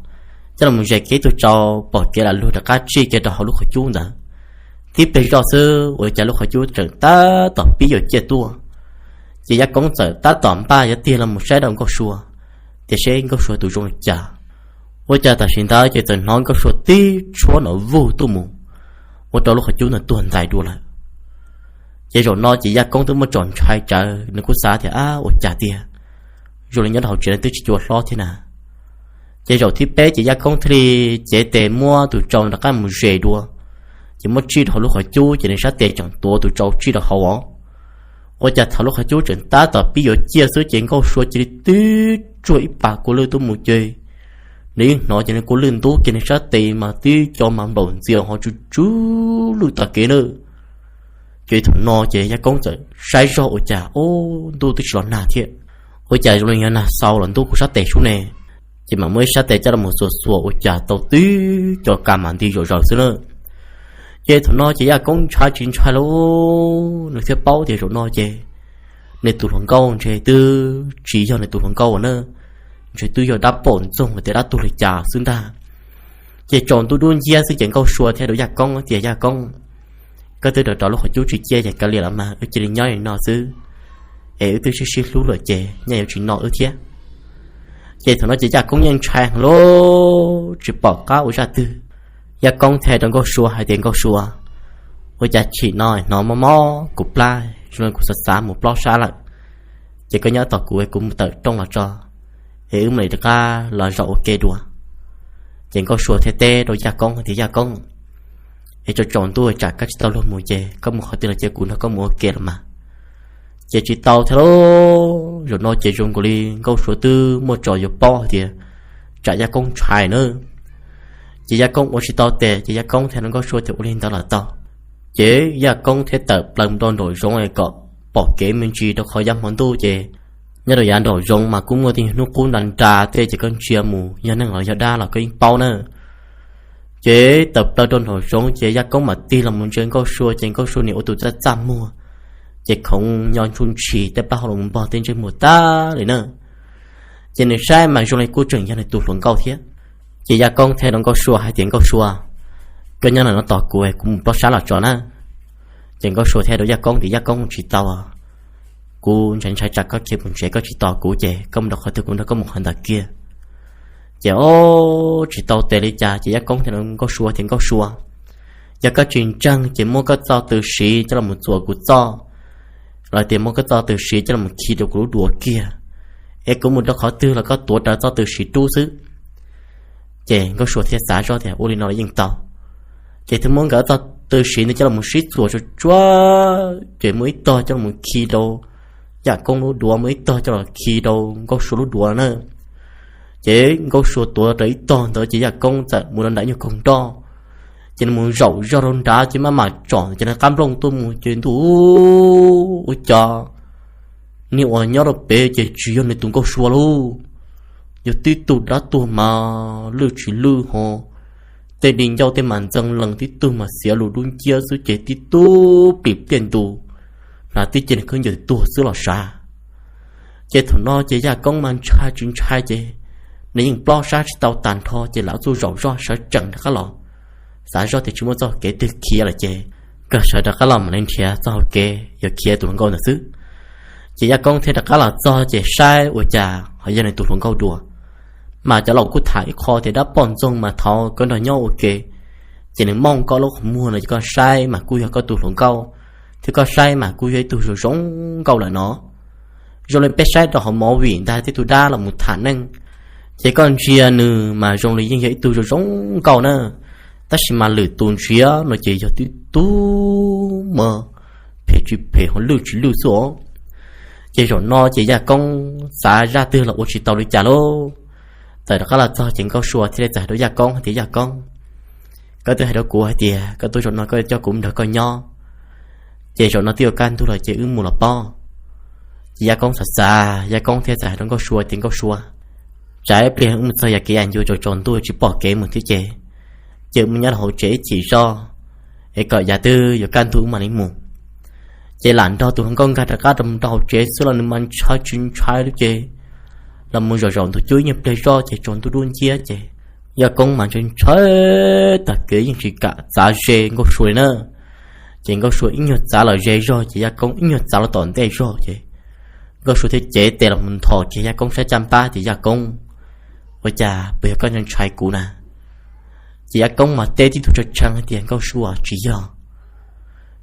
coj los zes kiag ib tug tsau pom kev lam lug rov qab tsij kiag rau hauv lub qhov cub ntawd. Tib pliag zoj xwb ua cas lub qhov cub tseem tab tom pib yuav ciaj tuaj. Ces Yaj Koob txawm tab tom npaj yuav tig los mus saib rau Nkauj Sua, tiam sis Nkauj Sua tus zoo li cas, ua cas tam sim ntawd ces txawm hnov Nkauj Sua tib tshuab nrov vug tuaj mus, ua rau lub qhov cub ntawd tuag ntais dua lawm. Ces zaum no ces Yaj Koob twb muaj tsom ntshai tsawv, nws kuj xav tias, Ab, ua cas tiag, zoo li nyob rau hauv tsev no twb tsis cua hlob thiab na. Ces zaum thib peb ces Yaj Koob thiaj li cev tes muab tus tsau rov qab mus zes dua, ces muab tsij rau hauv lub qhov cub ces nws sab tes tseem tuav tus tsau tsij rau hauv os. Ua cas thaum lub qhov cub tseem tab tom pib yuav ciaj xwb ces Nkauj Sua cia li tib tsuag ib pas kua lwj tuaj mus ces nws yeej hnov ces nws kua lwj ntub kiag nws sab tes mas tib co mas nplaum ntxias ho tsw tsw lwj tag kev na. Ces thaum no ces Yaj Koob txawm saib zog ua cas, Ub, ntuj twb tsis los nag thiab, ua cas zoo li yuav nag xau los ntub kuv sab tes sub ne? Ces mam muab ib sab tes coj los mus xuas xuas ua cas tau tib co kas mas nti zom zaws xwb na. Ces thaum no ces Yaj Koob ntshai tsis ntshai lauj, nws thiaj paub tias zaum no ces nws tus hluas nkauj ntshe twb tsis yog nws tus hluas nkauj na, ntshe twb yog dab pom ntxoog los tias dab tuag li cas xwb ntag. Ces tsaus ntuj dub nciab xwb ces Nkauj Sua thiaj rau Yaj Koob tias, Yaj Koob, koj twb rauv rauv lub qhov cub tsis ciaj ces kav liam los mas wb cia li nyob li no xwb, es wb twb sib sib hlub lawm ces nyob yuav tsis no wb thiab. Ces thaum no ces Yaj Koob yeej ntshai heev lauj, tsis pom qab ua zaj twg. Yaj Koob thiaj rau Nkauj Sua hais tias, Nkauj Sua, ua cas chim no hnov mob mob kuv plab zoo li kuv xav xav mus plob sab lawm, ces koj nyob tos kuv es kuv mus tawm rooj los tso, es wb mam li rov qab los zaum ua ke dua. Ces Nkauj Sua thiaj teb rau Yaj Koob tias, Yaj Koob, es tsaus tsaus ntuj tsam koj tsis tau luag mus ces koj mus qhov twg los cia kuv nrog koj mus ua ke los mas. Ces tsis tau thiab lauj, zaum no ces zoo nkaus li Nkauj Sua twb muaj tso yuav paub hais tias tsam Yaj Koob ntshai na. Ces Yaj Koob ua tsis tau tes ces Yaj Koob thiaj rau Nkauj Sua tias ua li ntawd los tau. Ces Yaj Koob thiaj tawm plaws mus rau nraum zoov es kom pom kev me ntsis rau qhov yav hmo ntuj ces nyob rau yav nraum zoov mas kuj muaj tej hnub qub nra nra tej ces koj ntsia mus yog neeg los yog dab los koj yeej paub na. Ces tawm plaws rau nraum zoov ces Yaj Koob mam tig los mus ntsia Nkauj Sua ces Nkauj Sua nim ua tus txaj txaj muag, ces khoov nyo ntsuj ntshis tej plaub hau los npog tej ntsej muag tag li na. Ces nws saib mas zoo li kuj tseem yog nws tus hluas nkauj thiab. Ces Yaj Koob thiaj rau Nkauj Sua hais tias, Nkauj Sua, koj nyob no tos kuv, kuv mus plob sab los tso na. Ces Nkauj Sua thiaj rau Yaj Koob tias, Yaj Koob, tsis tau, kuv ntshai ntshai tsam koj khiav mus tsev koj tsis tos kuv ces koj mus rau qhov twg kuv nrog koj mus qhov ntawd kiag. Ces o, tsis tau tes li cas ces Yaj Koob thiaj rau Nkauj Sua tias, Nkauj Sua, yog koj tsis ntseeg ces muab koj txoj tw siv coj los txuas kuv txoj, los tias muab koj txoj tw siv coj los khi rau kuv lub duav kiag, es kuv mus rau qhov twg los koj tuav rawv txoj tw siv rub xwb. Ces Nkauj Sua thiaj xav zoj tias ua li no los yeej tau. Ces thiaj muab nkawd txoj tw siv ntawd coj los sib txuas tsuag tsuag, ces muaj ib tog coj los khi rau Yaj Koob lub duav, muaj ib tog coj los khi rau Nkauj Sua lub duav na. Ces Nkauj Sua tuav rawv ib tog ntawd ces Yaj Koob txawm mus rau nram nyuag koog nroj, ces nws mus zaum zog rau nrad ces maj mam tsom ces nws qab nplooj tuaj mus ces ntuj, ua cas niag uas nyob rau pem ces tsis yog nws tus Nkauj Sua lauj, yog tib tug dab tuag mas lwj tsis lwj ho, tej di ncauj tej mas ntxeev lees, tib tug mas xiav lus dub nciab xwb ces tib tug plim pliaj ntus, hnav tib ce nws khaub ncaws tuag xwb los sav. Ces thaum no ces Yaj Koob mas ntshai tsis ntshai ces nws yeej plob sab tsis tau tag nrho ces lam txuj zaum zog sawv tsees rov qab los. Xav zoj tias tsis muaj txoj kev twg khiav lawm ces kawg sawv rov qab los mam li nrhiav txoj hauv kev yuav khiav tus hluas nkauj ntawd xwb. Ces Yaj Koob thiaj rov qab los txog ces saib ua cas ho yog nws tus hluas nkauj dua. Mas cov laus kuj tham ib qho tias dab poj ntxoog mas thaum koj nrog nyob ua ke ces nws mooj koj lub qhov muag no ces koj saib mas kuj yog koj tus hluas nkauj, thiab koj saib mas kuj yog ib tug zoo zoo nkauj lawm no. Zoo li peb saib rau hauv movie ntag, tej tug dab los mus tham neej, ces koj ntsia nws mas zoo li yeej yog ib tug zoo zoo nkauj na, tab sis mas lwm tus ntsia no ces yog tib tug mas phem tsis phem ho lwj tsis lwj xwb os. Ces zaum no ces Yaj Koob xav zaj twg los ua tsis tau li cas lauj. Txawm rov qab los txog ces Nkauj Sua thiaj li txawm hais rau Yaj Koob hais tias, Yaj Koob, koj twb hais rau kuv hais tias koj tuaj zaum no koj coj kuv mus nrog koj nyob, ces zaum no twb yuav kaj ntug lawm ces wb mus los pob. Ces Yaj Koob xav xav, Yaj Koob thiaj txawm hais rau Nkauj Sua tias, Nkauj Sua, tsam ib pliag wb mus txog yav kev yam ncua tsaus tsaus ntuj tsis pom kev mus thiab ces, ces wb mus nyob rau hauv tsev ib chim zoj, es kom yav twg yuav kaj ntug wb mam li mus. Ces lam nrog tus hluas nkauj nkag rov qab rau mus rau hauv tsev xwb los nws mas ntshai tsis ntshai li ces los mus zaum zaum ntug cub ib nyuag pliag zoj ces tsaus ntuj dub nciab ces Yaj Koob mas ntshai ntshai tag kev yeej tsis kam txav ze Nkauj Sua li na. Ces Nkauj Sua ib nyuag txav los ze zog ces Yaj Koob ib nyuag txav los tom ntej zog ces Nkauj Sua thiaj cev tes los mus nthos kiag Yaj Koob sab caj npab tias, Yaj Koob, ua cas puas yog koj ntshai kuv na? Ces Yaj Koob mas teb tib tug tshee tshee hais tias, Nkauj Sua, tsis yog.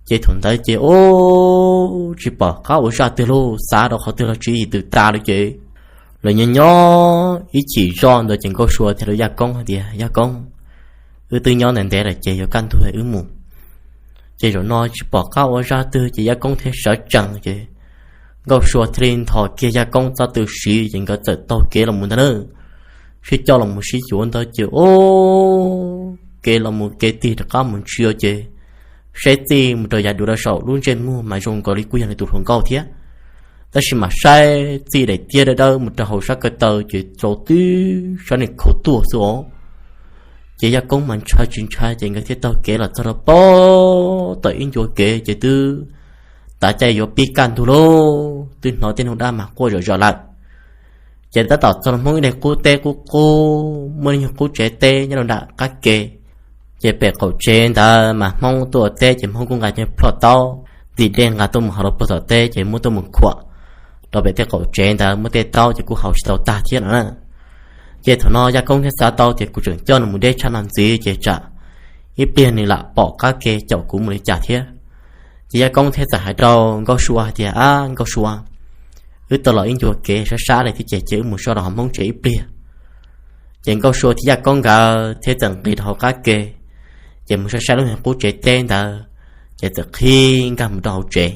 Ces thaum ntawd ces ub, tsis pom qab ua zaj twg lauj, xav rau qhov twg los tswv yim twb tas li ces lawv nyob nyob ib chim zoj ntawd ces Nkauj Sua thiaj rau Yaj Koob hais tias, Yaj Koob, wb twb nyob ntev ntev lawm ces yuav kaj ntug wb mus. Ces zaum no tsis pom qab ua zaj twg ces Yaj Koob thiaj sawv tsees ces Nkauj Sua thiaj li nthos kiag Yaj Koob txoj tw siv ces nkawd txawm taug kev los mus ntag na. Sib coj los mus sib yuav ntawd ces ub, kev los mus kev tig rov qab mus ntsia ces saib txij mus rau yav duav rau saum lub ntsej muag mas zoo nkaus li kuj yog nws tus hluas nkauj thiab, tab sis mas saib txij daim tiab dawb dawb mus rau hauv sab ko taw ces tsaus tib sab niag khaus tuaj xwb os. Ces Yaj Koob mas ntshai tsis ntshai ces nkawd thiaj taug kev los txog rau pem tawm ib ncua kev ces twb tav caij yuav pib kaj ntug lauj, twb hnov tej noog dab mas quaj zom zaws lawm. Ces tab tom txog rau Hmoob ib daim qub teb qub qub, muaj ib nyuag qub tsev teb nyob rau nram qab ke. Ces pem qaum tsev ntawd mas Hmoob tuaj ua teb ces Hmoob kuj nqa cov plhuaj taub ntim dej nqa tuaj mus hauv lub plhuaj tom teb ces muab tuaj mus khuam rau pem tej qaum tsev ntawd, muab tej taub ces kuj haus tsis tau tag thiab no na. Ces thaum no Yaj Koob thiaj xav tau tias kuv tseem coj nws mus deb tshaj no ntxiv ces tsam ib pliag nws lam pom qab ke caum kuv mus li cas thiab. Ces Yaj Koob thiaj txawm hais rau Nkauj Sua hais tias, Ab Nkauj Sua, wb tau los ib ncua kev sab sab li thiab ces cia wb mus so rau hauv Hmoob tsev ib pliag. Ces Nkauj Sua thiab Yaj Koob nkawd thiaj txawm nqis rau hauv qab ke, ces mus saib saib lub qub tsev teb ntawd, ces txawm qhib nkag mus rau hauv tsev.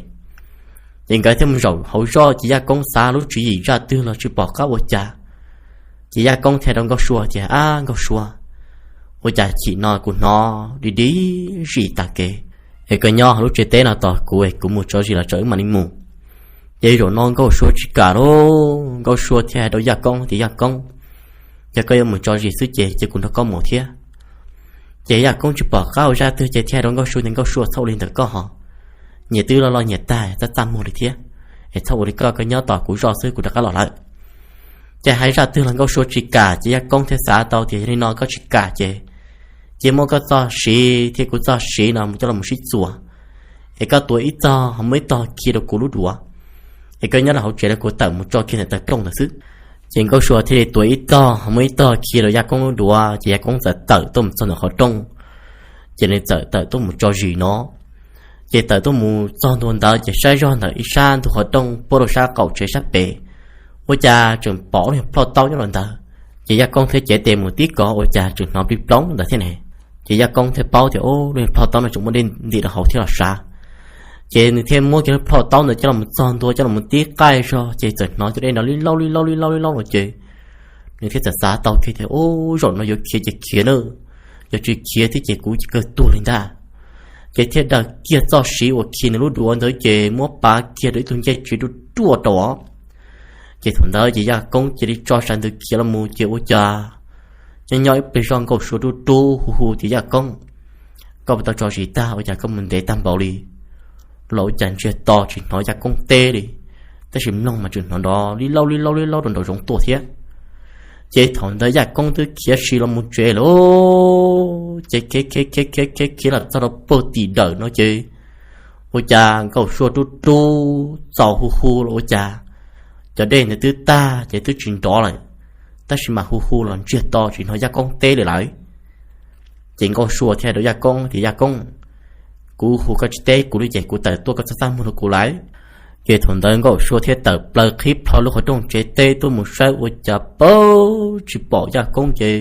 Ces nkawd thiaj mus zaum hauv zoj ces Yaj Koob xav lub tswv yim zaj twg los tsis pom qab ua cas. Ces Yaj Koob thiaj rau Nkauj Sua tias, Ab Nkauj Sua, ua cas chim no kuv hnov di di zis tag kev, es koj nyob hauv lub tsev teb no tos kuv es kuv mus tso zis los tso wb mam li mus. Ces zaum no Nkauj Sua tsis kam lauj, Nkauj Sua thiaj hais rau Yaj Koob tias, Yaj Koob, yog koj yuav mus tso zis xwb ces cia kuv nrog koj mus thiab. Ces Yaj Koob tsis pom qab ua zaj twg ces thiaj hais rau Nkauj Sua tias, Nkauj Sua, txhob ua li ntawd koj ho, nyias twb loj loj nyias tag txaj txaj muag li thiab, es txhob ua li koj, koj nyob tos kuv zoj xwb kuv rov qab los lawm. Ces hais zaj twg los Nkauj Sua tsis kam ces Yaj Koob thiaj xav tau tias, Yog li no koj tsis kam ces cia muab koj txoj siv thiab kuv txoj siv no mus coj los mus sib txuas, es koj tuav ib txog ho muab ib tog khi rau kuv lub duav, es koj nyob rau hauv tsev los kuv tawm mus tso kiag ntawm tav rooj ntawd xwb. Ces Nkauj Sua thiaj li tuav ib tog ho muab ib tog khi rau Yaj Koob lub duav ces Yaj Koob txawm tawm tuaj mus txog ntawm qhov rooj, ces nws txawm tawm tuaj mus tso zis no. Ces tawm tuaj mus txog ntua ntawd ces saib zog ntawm ib sab ntug qhov rooj puab rau sab qaum tsev sab pem, ua cas tseem pom lub niag plhoj taub nyob rau ntawd. Ces Yaj Koob thiaj cev tes mus tib kov ua cas tseem hnov plig ploog ntawd thiab ne. Ces Yaj Koob thiaj paub tias, Ub, lub niag plhoj taub no tseem muaj dej ntim rau hauv thiab los sav. Ces nws thiaj muab kiag lub plhoj taub ntawd coj los txog ntua coj los tib qaij zog ces txawm hnov cov dej no li laub li laub li laub li laub no ces nws thiaj txawm xav tau kiag tias, Ub, zaum no yuav khiav ces khiav na, yog tsis khiav thiab ces kuv kawg tuag li ntag. Ces thiaj daws kiag txoj siv uas khi nws lub duav ntawd ces muab pav kiag rau ib tug ncej tsev ruaj ruaj rau. Ces thaum ntawd ces Yaj Koob cia li tso sav ntawd khiav los mus ces ua cas nyob nyob ib pliag zoj Nkauj Sua rub rub hu hu tias, Yaj Koob, koj puas tau tso zis tag ua cas koj mus ntev tag npaum li? Los ua cas ntsiag to tsis hnov Yaj Koob teb li, tab sis mloog mas tseem hnov nrov li laub li laub li laub rau nraum zoov tuaj thiab. Ces thaum ntawd Yaj Koob twb khiav si los mus tsev lawm, ces khiav khiav khiav khiav khiav khiav los txog rau pag tim dawm no ces ua cas Nkauj Sua rub rub txaus hu hu los ua cas cov dej ntawd twb tag ces twb tsis nrov lawm, tab sis mas hu hu los ntsiag to tsis hnov Yaj Koob teb li lawm. Ces Nkauj Sua thiaj hais rau Yaj Koob tias, Yaj Koob, kuv hu koj tsis teb kuv li ces kuv tawm tuaj koj txhob txaj muag rau kuv lawm. Ces thaum ntawd Nkauj Sua thiaj tawm plaws qhib plho lub qhov rooj tsev teb tuaj mus saib ua cas pab tsis pom Yaj Koob ces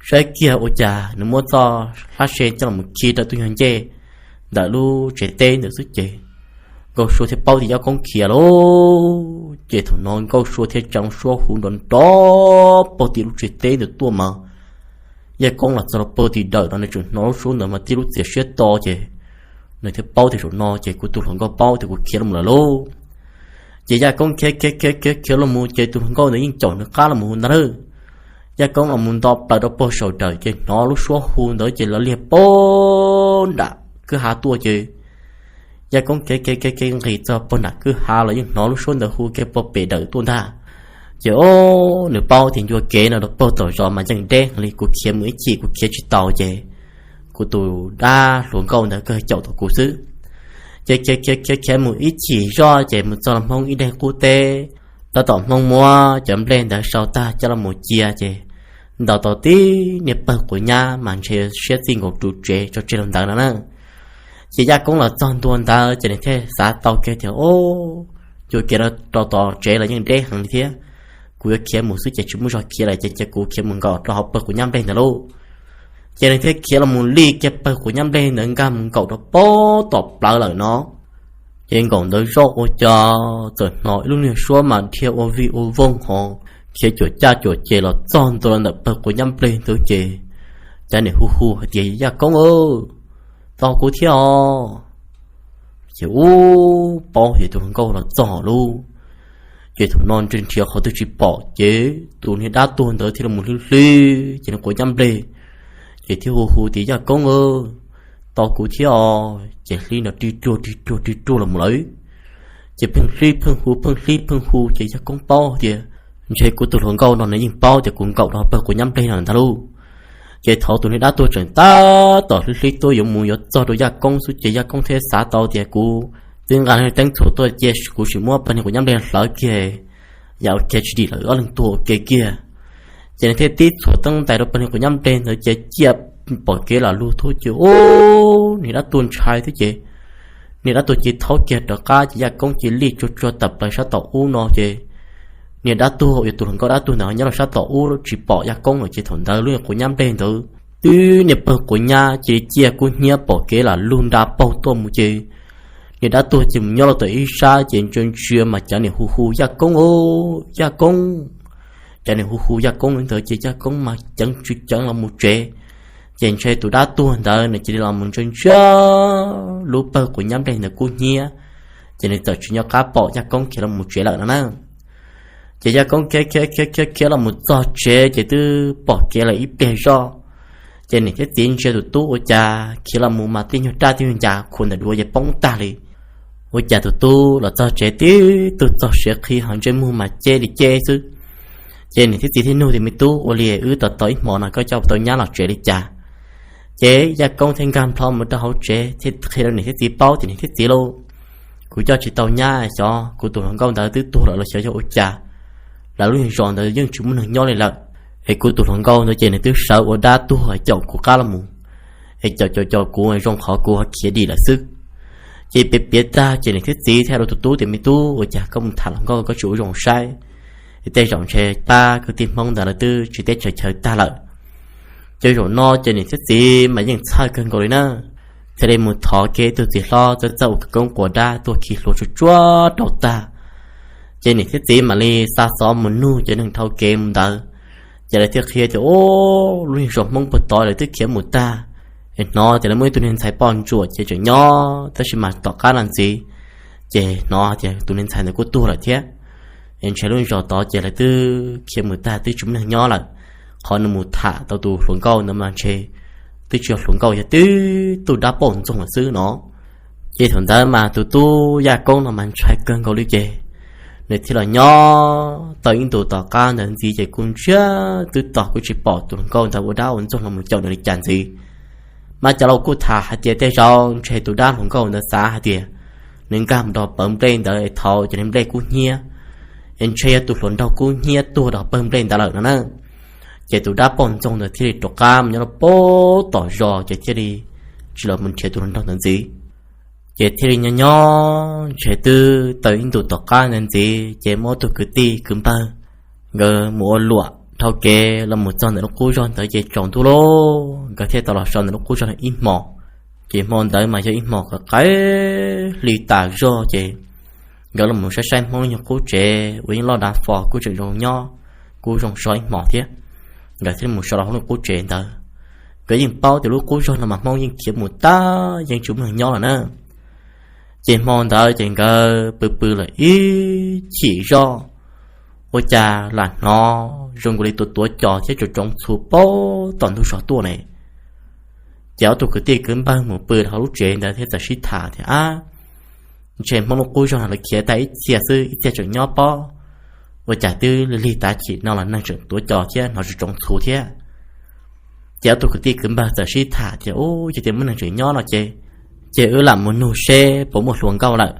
saib kiag ua cas nws muab txoj hlab se coj los khi rau tus yog ncej ntawm lub tsev teb ntawd xwb ces Nkauj Sua thiaj paub tias Yaj Koob khiav lawm. Ces thaum no Nkauj Sua thiaj tsa suab hu nrov nrov pag tim lub tsev teb ntawd tuaj mas Yaj Koob los txog rau pag tim dawm no nws tseem hnov lub suab ntawd mas tib lub txias siab to ces nws thiaj paub tias zaum no ces kuv tus hluas nkauj paub tias kuv khiav los lawm lauj. Ces Yaj Koob khiav khiav khiav khiav khiav los mus ces tus hluas nkauj ntawd yeej caum nws qab los mus ntag lauj. Yaj Koob los mus nto plaws rau pag saum dawm ces hnov lub suab hu ntawd ces los liag pag nram kwj ha tuaj ces Yaj Koob khiav khiav khiav khiav nqis txog pag nram kwj ha los yeej hnov lub suab ntawd hu kiag pag pem dawm tuaj ntag. Ces o, nws paub tias ncua kev no rau pag tom zos mas yeej deb heev li, kuv khiav mus ib chim kuv khiav tsis taus ces kuv tus dab hluas nkauj ntawd kawg caum tau kuv xwb. Ces khiav khiav khiav khiav mus ib chim zoj ces mus txog los Hmoob ib daig qub teb, tab tom Hmoob muab cov nplej ntawd sau tag coj los mus cia ces ntaus tau tib niag pawg quav nyab mas ntshe siab txij nkaus ru tsev tso tseg rau ntawd no na. Ces Yaj Koob los txog ntua ntawd ces nws thiaj xav tau kiag tias, o, ncua kev rau tom tsev los yeej deb heev li thiab, kuv yuav khiav mus xwb ces tsis muaj zog khiav lawm ces cia kuv khiav mus nkaum rau hauv pawg quav nyab nplej ntawd lauj. Ces nws thiaj khiav los mus li kiag pawg quav nyab nplej ntawd nkag mus nkaum rau pag tom plawv lawm no. Ces nkaum ntawd zoj ua cas txawm hnov ib lub niag suab mas dhia ua vij ua voog ho khiav cuam caj cuam ces los txog ntua ntawm pawg quav nyab nplej ntawd ces cov niam hu hu hais tias, Yaj Koob, tos kuv thiab os. Ces ub, paub tias tus hluas nkauj los txog lauj. Ces thaum no nrhiav nrhiav qhov twg tsis pom ces tus niag dab tuag ntawd thiaj los mus hlib hlib ces nws quav nyab nplej, ces thiaj hu hu tias, Yaj Koob, tos kuv thiab os. Ces hlib nrov rig ruag rig ruag rig ruag los mus lawm. Ces pheej hlib pheej hu pheej hlib pheej hu ces Yaj Koob paub tias ntshe kuv tus hluas nkauj no nws yeej paub tias kuv nkaum rau pawg quav nyab nplej no ntag lauj. Ces thaum tus niag dab tuag tseem tab tom hlib hlib tuaj yuav mus yuav txog rau Yaj Koob xwb ces Yaj Koob thiaj xav tau tias kuv twb nqa teeb txhuam tuaj cia kuv sim muab pawg niag quav nyab nplej hlawv kiag, yam ua kiag tsis dim lawm ob leeg tuag ua ke kiag. Ces nws thiaj tib txhuam teeb ntais rau pawg niag quav nyab nplej ntawd ces cia pom kev lam lug thuj ces ub, niag dab tuag ntshai thiab ces niag dab tuag cia thaub kiag rov qab ces Yaj Koob cia li tsuag tsuag tawm plaws sab tom ub no ces niag dab tuag uas yog tus hluas nkauj dab tuag ntawd nyob rau sab tom ub tsis pom Yaj Koob lawm ces thaum ntawd lub quav nyab nplej ntawd twb niag pawg quav nyab cia li ciaj kub hnyiab pom kev lam lug nra paug tuaj mus ces niag dab tuag cia mus nyob rau tom ib sab ces ntsia ntsia mas cov niam hu hu Yaj Koob, Yaj Koob. Cov niam hu hu Yaj Koob li ntawd ces Yaj Koob mas ceev tsis ceev los mus tsev. Ces ntshe tus dab tuag ntawd nws cia li los mus ntsia ntsia lub pawg quav nyab nplej ntawd kub hnyiab, ces nws txawm tsis nco qab pom Yaj Koob khiav los mus tsev lawm no na. Ces Yaj Koob khiav khiav khiav khiav khiav los mus txog tsev ces twb pom kev lawm ib pliag zoj. Ces niam thiab txiv ntsia tus tub ua cas khiav los mus mas tej nyuag raj tej nyuag ncas khuam ntawm duav ces poob tag li. Ua cas tus tub los txog tsev tib tug txog siav qhi ho ntsej muag mas ceb li ceb xwb. Ces niam thiab txiv thiaj nug tias, Me tub, ua li wb tos tos ib hmo no koj coj tau nyab los tsev li cas? Ces Yaj Koob thiaj nkag nplho mus rau hauv tsev thiaj qhia rau niam thiab txiv paub tias, Niam thiab txiv lauj, kuv coj tsis tau nyab, xyov kuv tus hluas nkauj ntawd twb tuag lawm los xyov yog ua cas, lawv lub zos ntawd yeej tsis muaj neeg nyob li lawm. Es kuv tus hluas nkauj ntawd ces nws twb sawv ua dab tuag caum kuv qab los mus, es caum caum caum kuv zoo qhov kuv ho khiav dim lawm xwb. Ces piav piav tag ces niam thiab txiv thiaj rau tus tub tias, Me tub, ua cas koj mus tham hluas nkauj koj tsis ua zoo saib, es tej zaum ntshe pab kwv tij Hmoob ntawd lawv twb tsis teb chaws chaw tag lawm. Ces zaum no ces niam thiab txiv mas yeej txhawj kawg nkaus li na, thiaj li mus thov kiag ib tug txiv hlob txawj txawj ua khawv koob quas dab tuaj khi hlua tsuag tsuag rau tag. Ces niam thiab txiv mam li xa xov mus nug cov neeg dhau kev mus ntawd, ces lawv thiaj qhia tias, Ub, lub niag zos Hmoob puag tod lawv twb khiav mus tag, es hnov tias lawv muaj ib tug niag ntxhais poj ntsuam ces tseem nyob tab sis mas tom qab no ntxiv, ces hnov tias tus niag ntxhais ntawd kuj tuag lawm thiab. Es ntshe lub zos tod ces lawv twb khiav mus tag twb tsis muaj neeg nyob lawm, qhov nws mus tham tau tus hluas nkauj ntawd mas ntshe twb tsis yog hluas nkauj, yog tib tug dab poj ntxoog lawm xwb no. Ces thaum ntawd mas tus tub Yaj Koob no mas ntshai kawg nkaus li ces Nws thiaj los nyob tau ib ntus tom qab ntawd ntxiv ces kuj ntsiag twb to kuj tsis pom tus hluas nkauj ntawd ua dab ua ntxoog los mus caum nws li cas ntxiv. Mas cov laus kuj tham hais tias tej zaum ntshe tus dab hluas nkauj ntawd xav hais tias nws nkag mus rau pawg nplej ntawd es thaum cov niag nplej kub hnyiab, es ntshe yog tus hluas nraug kub hnyiab tuag rau pawg nplej ntawd lawm no na. Ces tus dab poj ntxoog ntawd thiaj li rov qab mus nyob rau pem tom zos ces thiaj li tsis los mus nrhiav tus hluas nraug ntawd ntxiv. Ces thiaj li nyob nyob ntshe twb tau ib ntus tom qab ntawd ntxiv ces muaj ob tug kwv tij kwv npawg nkawd mus ua luam dhau kev los mus txog ntawm lub qub zog ntawd ces tsaus ntuj lawm, nkawd thiaj tau los so ntawm lub qub zog ib hmos. Ces hmo ntawd mas yog ib hmos qaim hli tas zog ces nkawd los mus saib saib Hmoob nyuag qub tsev uas yeej loj dav fo kuj tseem zoo nyob, kuj zoo so ib hmos thiab. Nkawd thiaj li mus so rau hauv lub qub tsev ntawd. Nkawd yeej paub tias lub qub zog no mas Hmoob yeej khiav mus tag yeej tsis muaj neeg nyob lawm na. Ces hmo ntawd ces nkawd pw pw lawm ib chim zoj, ua cas lam hnov zoo nkaus li tuav tuav cos thiab tsoov tsoov txhuv pem tom ntug zos tuaj ne. Ces ob tug kwv tij kwv npawg mus pw hauv lub tsev ntawd thiab txawm sib tham tias, Ab, ntshe Hmoob lub qub zog no lawv khiav tag ib txhia xwb, ib txhia tseem nyob pob. Ua cas twb lig lig tav chim no los neeg tseem tuav cos thiab hnov tsoov tsoov txhuv thiab? Ces ob tug kwv tij kwv npawg txawm sib tham tias, Ub, yog tias muaj neeg tseem nyob no ces, ces wb lam mus nug seb puas muaj hluas nkauj lawm.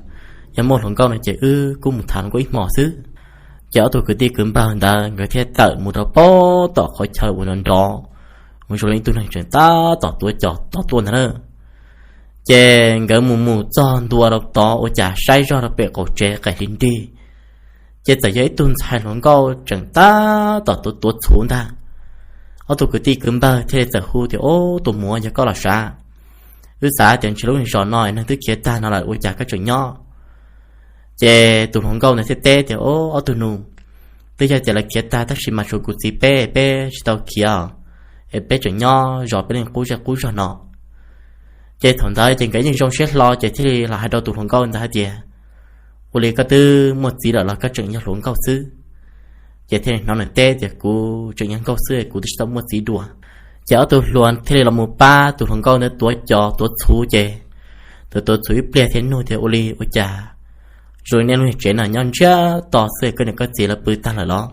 Yog muaj hluas nkauj no ces wb kuj mus tham hluas nkauj ib hmos xwb. Ces ob tug kwv tij kwv npawg ntawd nkawd thiaj tawm mus rau pem tom qhov chaw uas nrov nrov, mus zoo li ib tug neeg tseem tab tom tuav cos tod tuaj ntag na. Ces nkawd mus mus txog ntua rau tod ua cas saib zoj rau pem qaum tsev qaim hli nrig, ces txawm yog ib tug ntxhais hluas nkauj tseem tab tom tuav tuav txhuv ntag. Ob tug kwv tij kwv npawg thiaj li txawm hu tias, Ob, tus muam, yog koj los sav. Wb xav tias ntshe lub zos no neeg twb khiav tag no lawm ua cas koj tseem nyob? Ces tus hluas nkauj ntawd thiaj teb tias, Ob, ob tug nus, twb yog tias lawv khiav tag tab sis mas tshuav kuv txiv peb, peb tsis tau khiav, es peb tseem nyob zov peb li qub zej qub zog no. Ces thaum ntawd ces nkawd yeej zoo siab hlo ces thiaj li los hais rau tus hluas nkauj ntawd hais tias, Ua li koj twb muaj txiv lawm los koj tseem yog hluas nkauj xwb? Ces thiaj li hnov nws teb tias, Kuv tseem yog nkauj xwb, kuv twb tsis tau muaj txiv dua. Ces ob tug hluas thiaj li los mus pab tus hluas nkauj ntawd tuav cos tuav txhuv ces tus tuav txhuv ib pliag thiaj nug tias, Ua li ua cas zoo li nej lub niag tsev no nyob ntsiag to xwb, koj niam koj txiv lawv pw tag lawm los?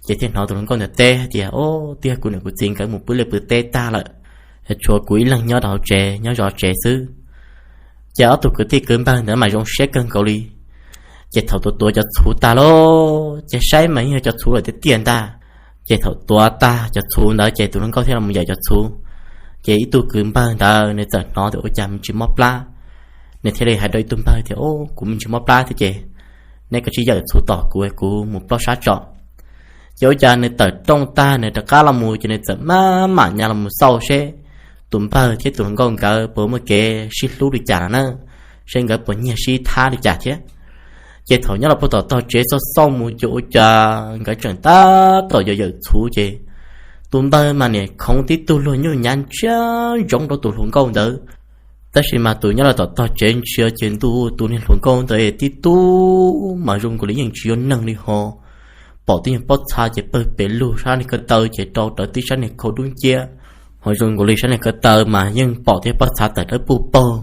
Ces thiaj hnov tus hluas nkauj ntawd teb hais tias, Ob, twb yog kuv niam kuv txiv nkawd mus pw liaj pw teb tag lawm, tshuav kuv ib leeg nyob rau hauv tsev nyob zov tsev xwb. Ces ob tug kwv tij kwv npawg ntawd mas zoo siab kawg nkaus li. Ces thaum tuav tuav cov txhuv tag lawm ces saib mas yeej yog cov txhuv lawm tiag tiag ntag. Ces thaum tuav tag cov txhuv ntawd ces tus hluas nkauj thiaj los yawm cov txhuv. Ces ib tug kwv npawg ntawd nws txawm hnov tias ua cas me ntsis mob plab, nws thiaj li hais rau ib tug npawg tias, Kuv me ntsis mob plab thiab ces neb kav tsij yawm txhuv tos kuv, kuv mus plob sab tso. Ces ua cas nws tawm rooj tag nws rov qab los mus ces nws txawm maj mam nyas los mus xauj seb tus npawg thiab tus hluas nkauj nkawd puas muaj kev sib hlub li cas no na, seb nkawd puas nyiag sib thab li cas thiab. Ces thaum nyob los puag tom tog tsev xauj xauj mus ces ua cas nkawd tseem tab tom yawm yawm txhuv ces tus npawg mas niam khoov tib tug luag nyuj nyav ntsiag ntsoov rau tus hluas nkauj ntawd. Tab sis mas tus nyob los tom tog tsev ntsia ces ntuj, tus niag hluas nkauj ntawd tib tug mas zoo nkaus li yeej tsis yog neeg li ho. Pom tib nyuag pob txha ces pawg pes lug sab niag ko taw ces rau rawv tib sab niag khau dub nciab, ho zoo nkaus li sab niag ko taw mas yeej pom tib pob txha tawm dawb puj paug,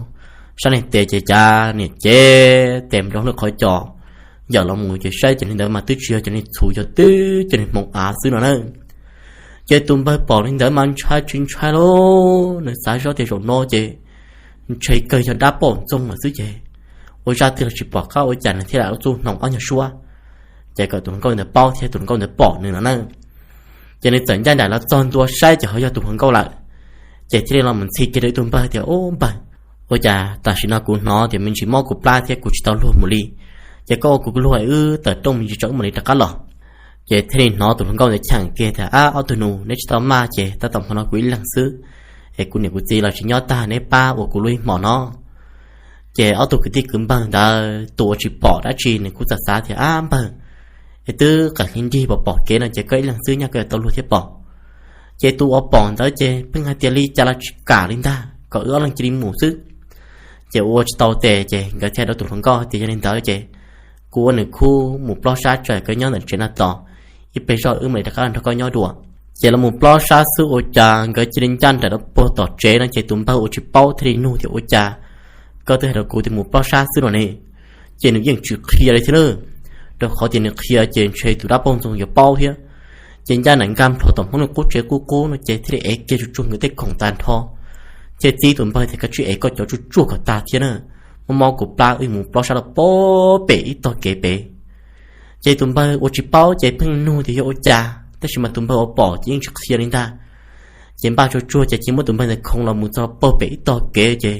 sab niag tes ces cav niam cev tes nrog lub qhov cos. Yawm los mus ces saib cov niag ntawd mas twb tsis yog cov niag txhuv, yog tib cov niag hmoov av xwb no na. Ces tus npawg pom li ntawd mas ntshai tsis ntshai lauj, nws xav zoj tias zaum no ces ntshe kawg yog dab poj ntxoog lawm xwb ces ua zaj twg los tsis pom qab ua cas nws thiaj lam txuj hnoos ob nyuag suab, ces kom tus hluas nkauj ntawd paub thiab tus hluas nkauj ntawd pom nws no na. Ces nws txawm ncaj nraim los txog ntua saib ces ho yog tus hluas nkauj lawm. Ces thiaj li los mus ntxhi kiag rau ib tug npawg tias, Ub npawg, ua cas tam sim no kuv hnov tias me ntsis mob kuv plab thiab kuv tsis tau luag mus li, ces koj ua kuv luag wb tawm rooj me ntsis tso wb mam li rov qab los. Ces thiaj li hnov tus hluas nkauj ntawd cheem kiag tias, Ab, ob tug nus, neb tsis tau maj ces tab tom hmo no kuv ib leeg xwb, es kuv niam kuv txiv los tsis nyob tag, neb pab ua kuv luag ib hmos no. Ces ob tug kwv tij kwv npawg ntawd tus uas tsis pom dab tsi nws kuj txawm xav tias, Ab npawg, es twb qaim hli nrig pom pom kev no ces koj ib leeg xwb nyaj koj yuav tau luag thiab pom. Ces tus uas pom ntawd ces pheej hais tias, Li cas los tsis kam li ntag, kom wb ob leeg cia li mus xwb. Ces ua tsis tau tes ces nkawd thiaj rau tus hluas nkauj tias, Yog li ntawd ces kuv ua nws khub mus plob sab tso, koj nyob ntawm tsev no tos, ib pliag zoj wb mam li rov qab los nrog koj nyob dua. Ces los mus plob sab xwb ua cas nkawd cia li ncaj nraim rau puag tom tsev no ces tus npawg uas tsis paub thiaj li nug tias, Ua cas koj twb hais rau kuv tias mus plob sab xwb no ne? Ces nws yeej tsis qhia li thiab na. rau qhov tias nws qhia ces ntshe tus dab poj ntxoog yuav paub thiab. Ces ncaj nraim nkag plho tom Hmoob li qub tsev qub qub no ces thiaj li ev kiag tsuag tsuag nkawd tej khoom tag nrho, thiaj txib tus npawg tias, Koj tsis ev koj cov tsuag tsuag kom tag thiab na, mob mob kuv plab, wb mus plob sab los pem ib tog kev pem. Ces tus npawg uas tsis paub ces pheej nug tias yog ua cas, tab sis mas tus npawg uas pom ces yeej tsis qhia li ntag. Ces npaj tsuag tsuag ces cia muab tus npawg ntawd khoov los mus txog pem ib tog kev ces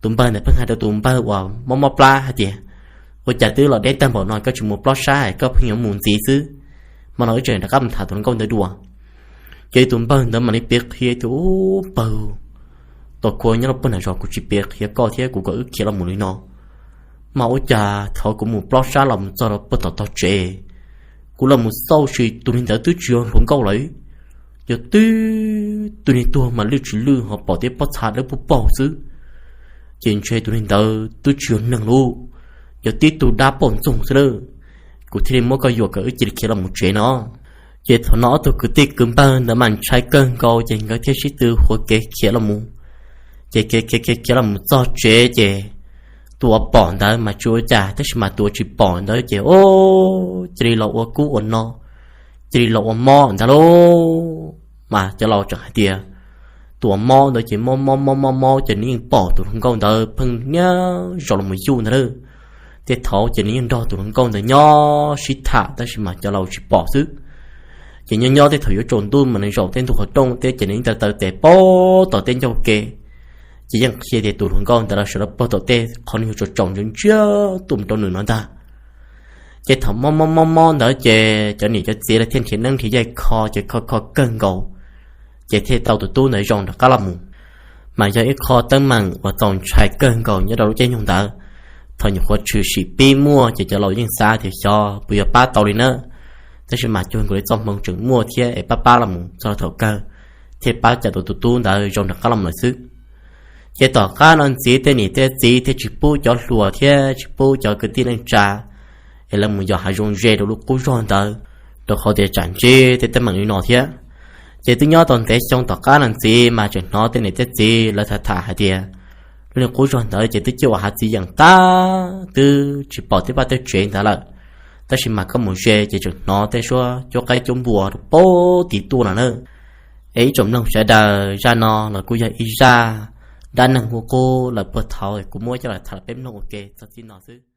tus npawg ntawd pheej hais rau tus npawg uas mob mob plab hais tias, Ua cas twb los deb tag npaum no koj tsis mus plob sab, koj pheej yuav mus ntxiv xwb? Hmo no wb tseem rov qab mus tham tus hluas nkauj ntawd dua. Ces tus npawg ntawd mam li piav qhia tias, Ub npawg, tus kua nyob rau pem nram zos kuv tsis piav qhia koj thiab, kuv kom wb khiav los mus li no. Mas ua cas thaum kuv mus plob sab los mus txog rau pem tom tog tsev, kuv los mus xauj sim tus niag ntawd twb tsis yog hluas nkauj lawm, yog tib tug niag tuag mas lwj tsis lwj ho pom tej pob txha dawb paug paug xwb. Ces ntshe tus niag ntawd twb tsis yog neeg lauj, yog tib tug dab poj ntxoog xwb lawm. Kuv thiaj li muab koj yuam kom wb cia li khiav los mus tsev no. Ces thaum no ob tug kwv tij kwv npawg ntawd mas ntshai kawg nkaus ces nkawd thiaj sib tw ua kev khiav los mus. Ces khiav khiav khiav khiav los mus txog tsev ces tus uas pom ntawd mas tsis ua cas, tab sis mas tus uas tsis pom ntawd ces, o, cia li los ua kub ua no, cia li los ua mob ntag lauj. Mas cov laus tseem hais tias tus uas mob ntawd ces mob mob mob mob mob ces nws yeej pom tus hluas nkauj ntawd pheej niaj zaus los mus yuj ntag lauj. Tej thaum ces nws yeej nrog tus hluas nkauj ntawd nyob sib tham, tab sis mas cov laus tsis pom xwb. Ces nyob nyob tej thaum yuav tsaus ntuj mas nws zaum tej ntug qhov rooj thiab ces nws yeej taw taw tes pem tom tej ncauj ke. Ces yeej qhia tias tus hluas nkauj ntawd los sawv los pem tom tej qhov nws yuav tsaus tsaus ntsia ntsia tuaj mus rau nws no ntag. Ces thaum mob mob mob mob ntawd ces cov niam cov txiv lawv thiaj nrhiav neeb nrhiav yaig kho ces kho kho kawg nkaus, ces thiaj tau tus tub ntawd zoo rov qab los mus. Mas yog ib qho teeb meem uas txaus ntshai kawg nkaus nyob rau lub caij nyoog ntawd. Thaum nyuam qhuav tshwm sim pib muaj ces cov laus yeej xav tias xyov puas yuav pab tau li na, tab sis mas cuag nkaus li txoj hmoo tseem muaj thiab es pab pab los mus txog thaum kawg thiaj pab cawm tau tus tub ntawd zoo rov qab los mus lawm xwb. Ces tom qab no ntxiv tej niam tej txiv thiaj tsis pub cov hluas thiab tsis pub cov kwv tij neej tsa es lawv mus yos hav zoov ze rau lub qub zog ntawd, rau qhov tias tsam ntsib tej teeb meem li no thiab. Ces twb nyob tau ntev xyoo tom qab no ntxiv mas tseem hnov tej niam tej txiv lawv tham tham hais tias lub niag qub zog ntawd ces twb ciaj ua hav txiv yeem tag twb tsis pom tej vaj tej tsev ntawd lawm. Tab sis mas koj mus ze ces tseem hnov tej suab cuab qaib cuab npua rau pem tid tuaj no na. Es ib tsoom mloog sawv daws, zaj no los kuj yog ib zaj dab neeg qub qub lawm puag thaum kuv muab coj los tham los peb mloog ua ke txog txij no xwb.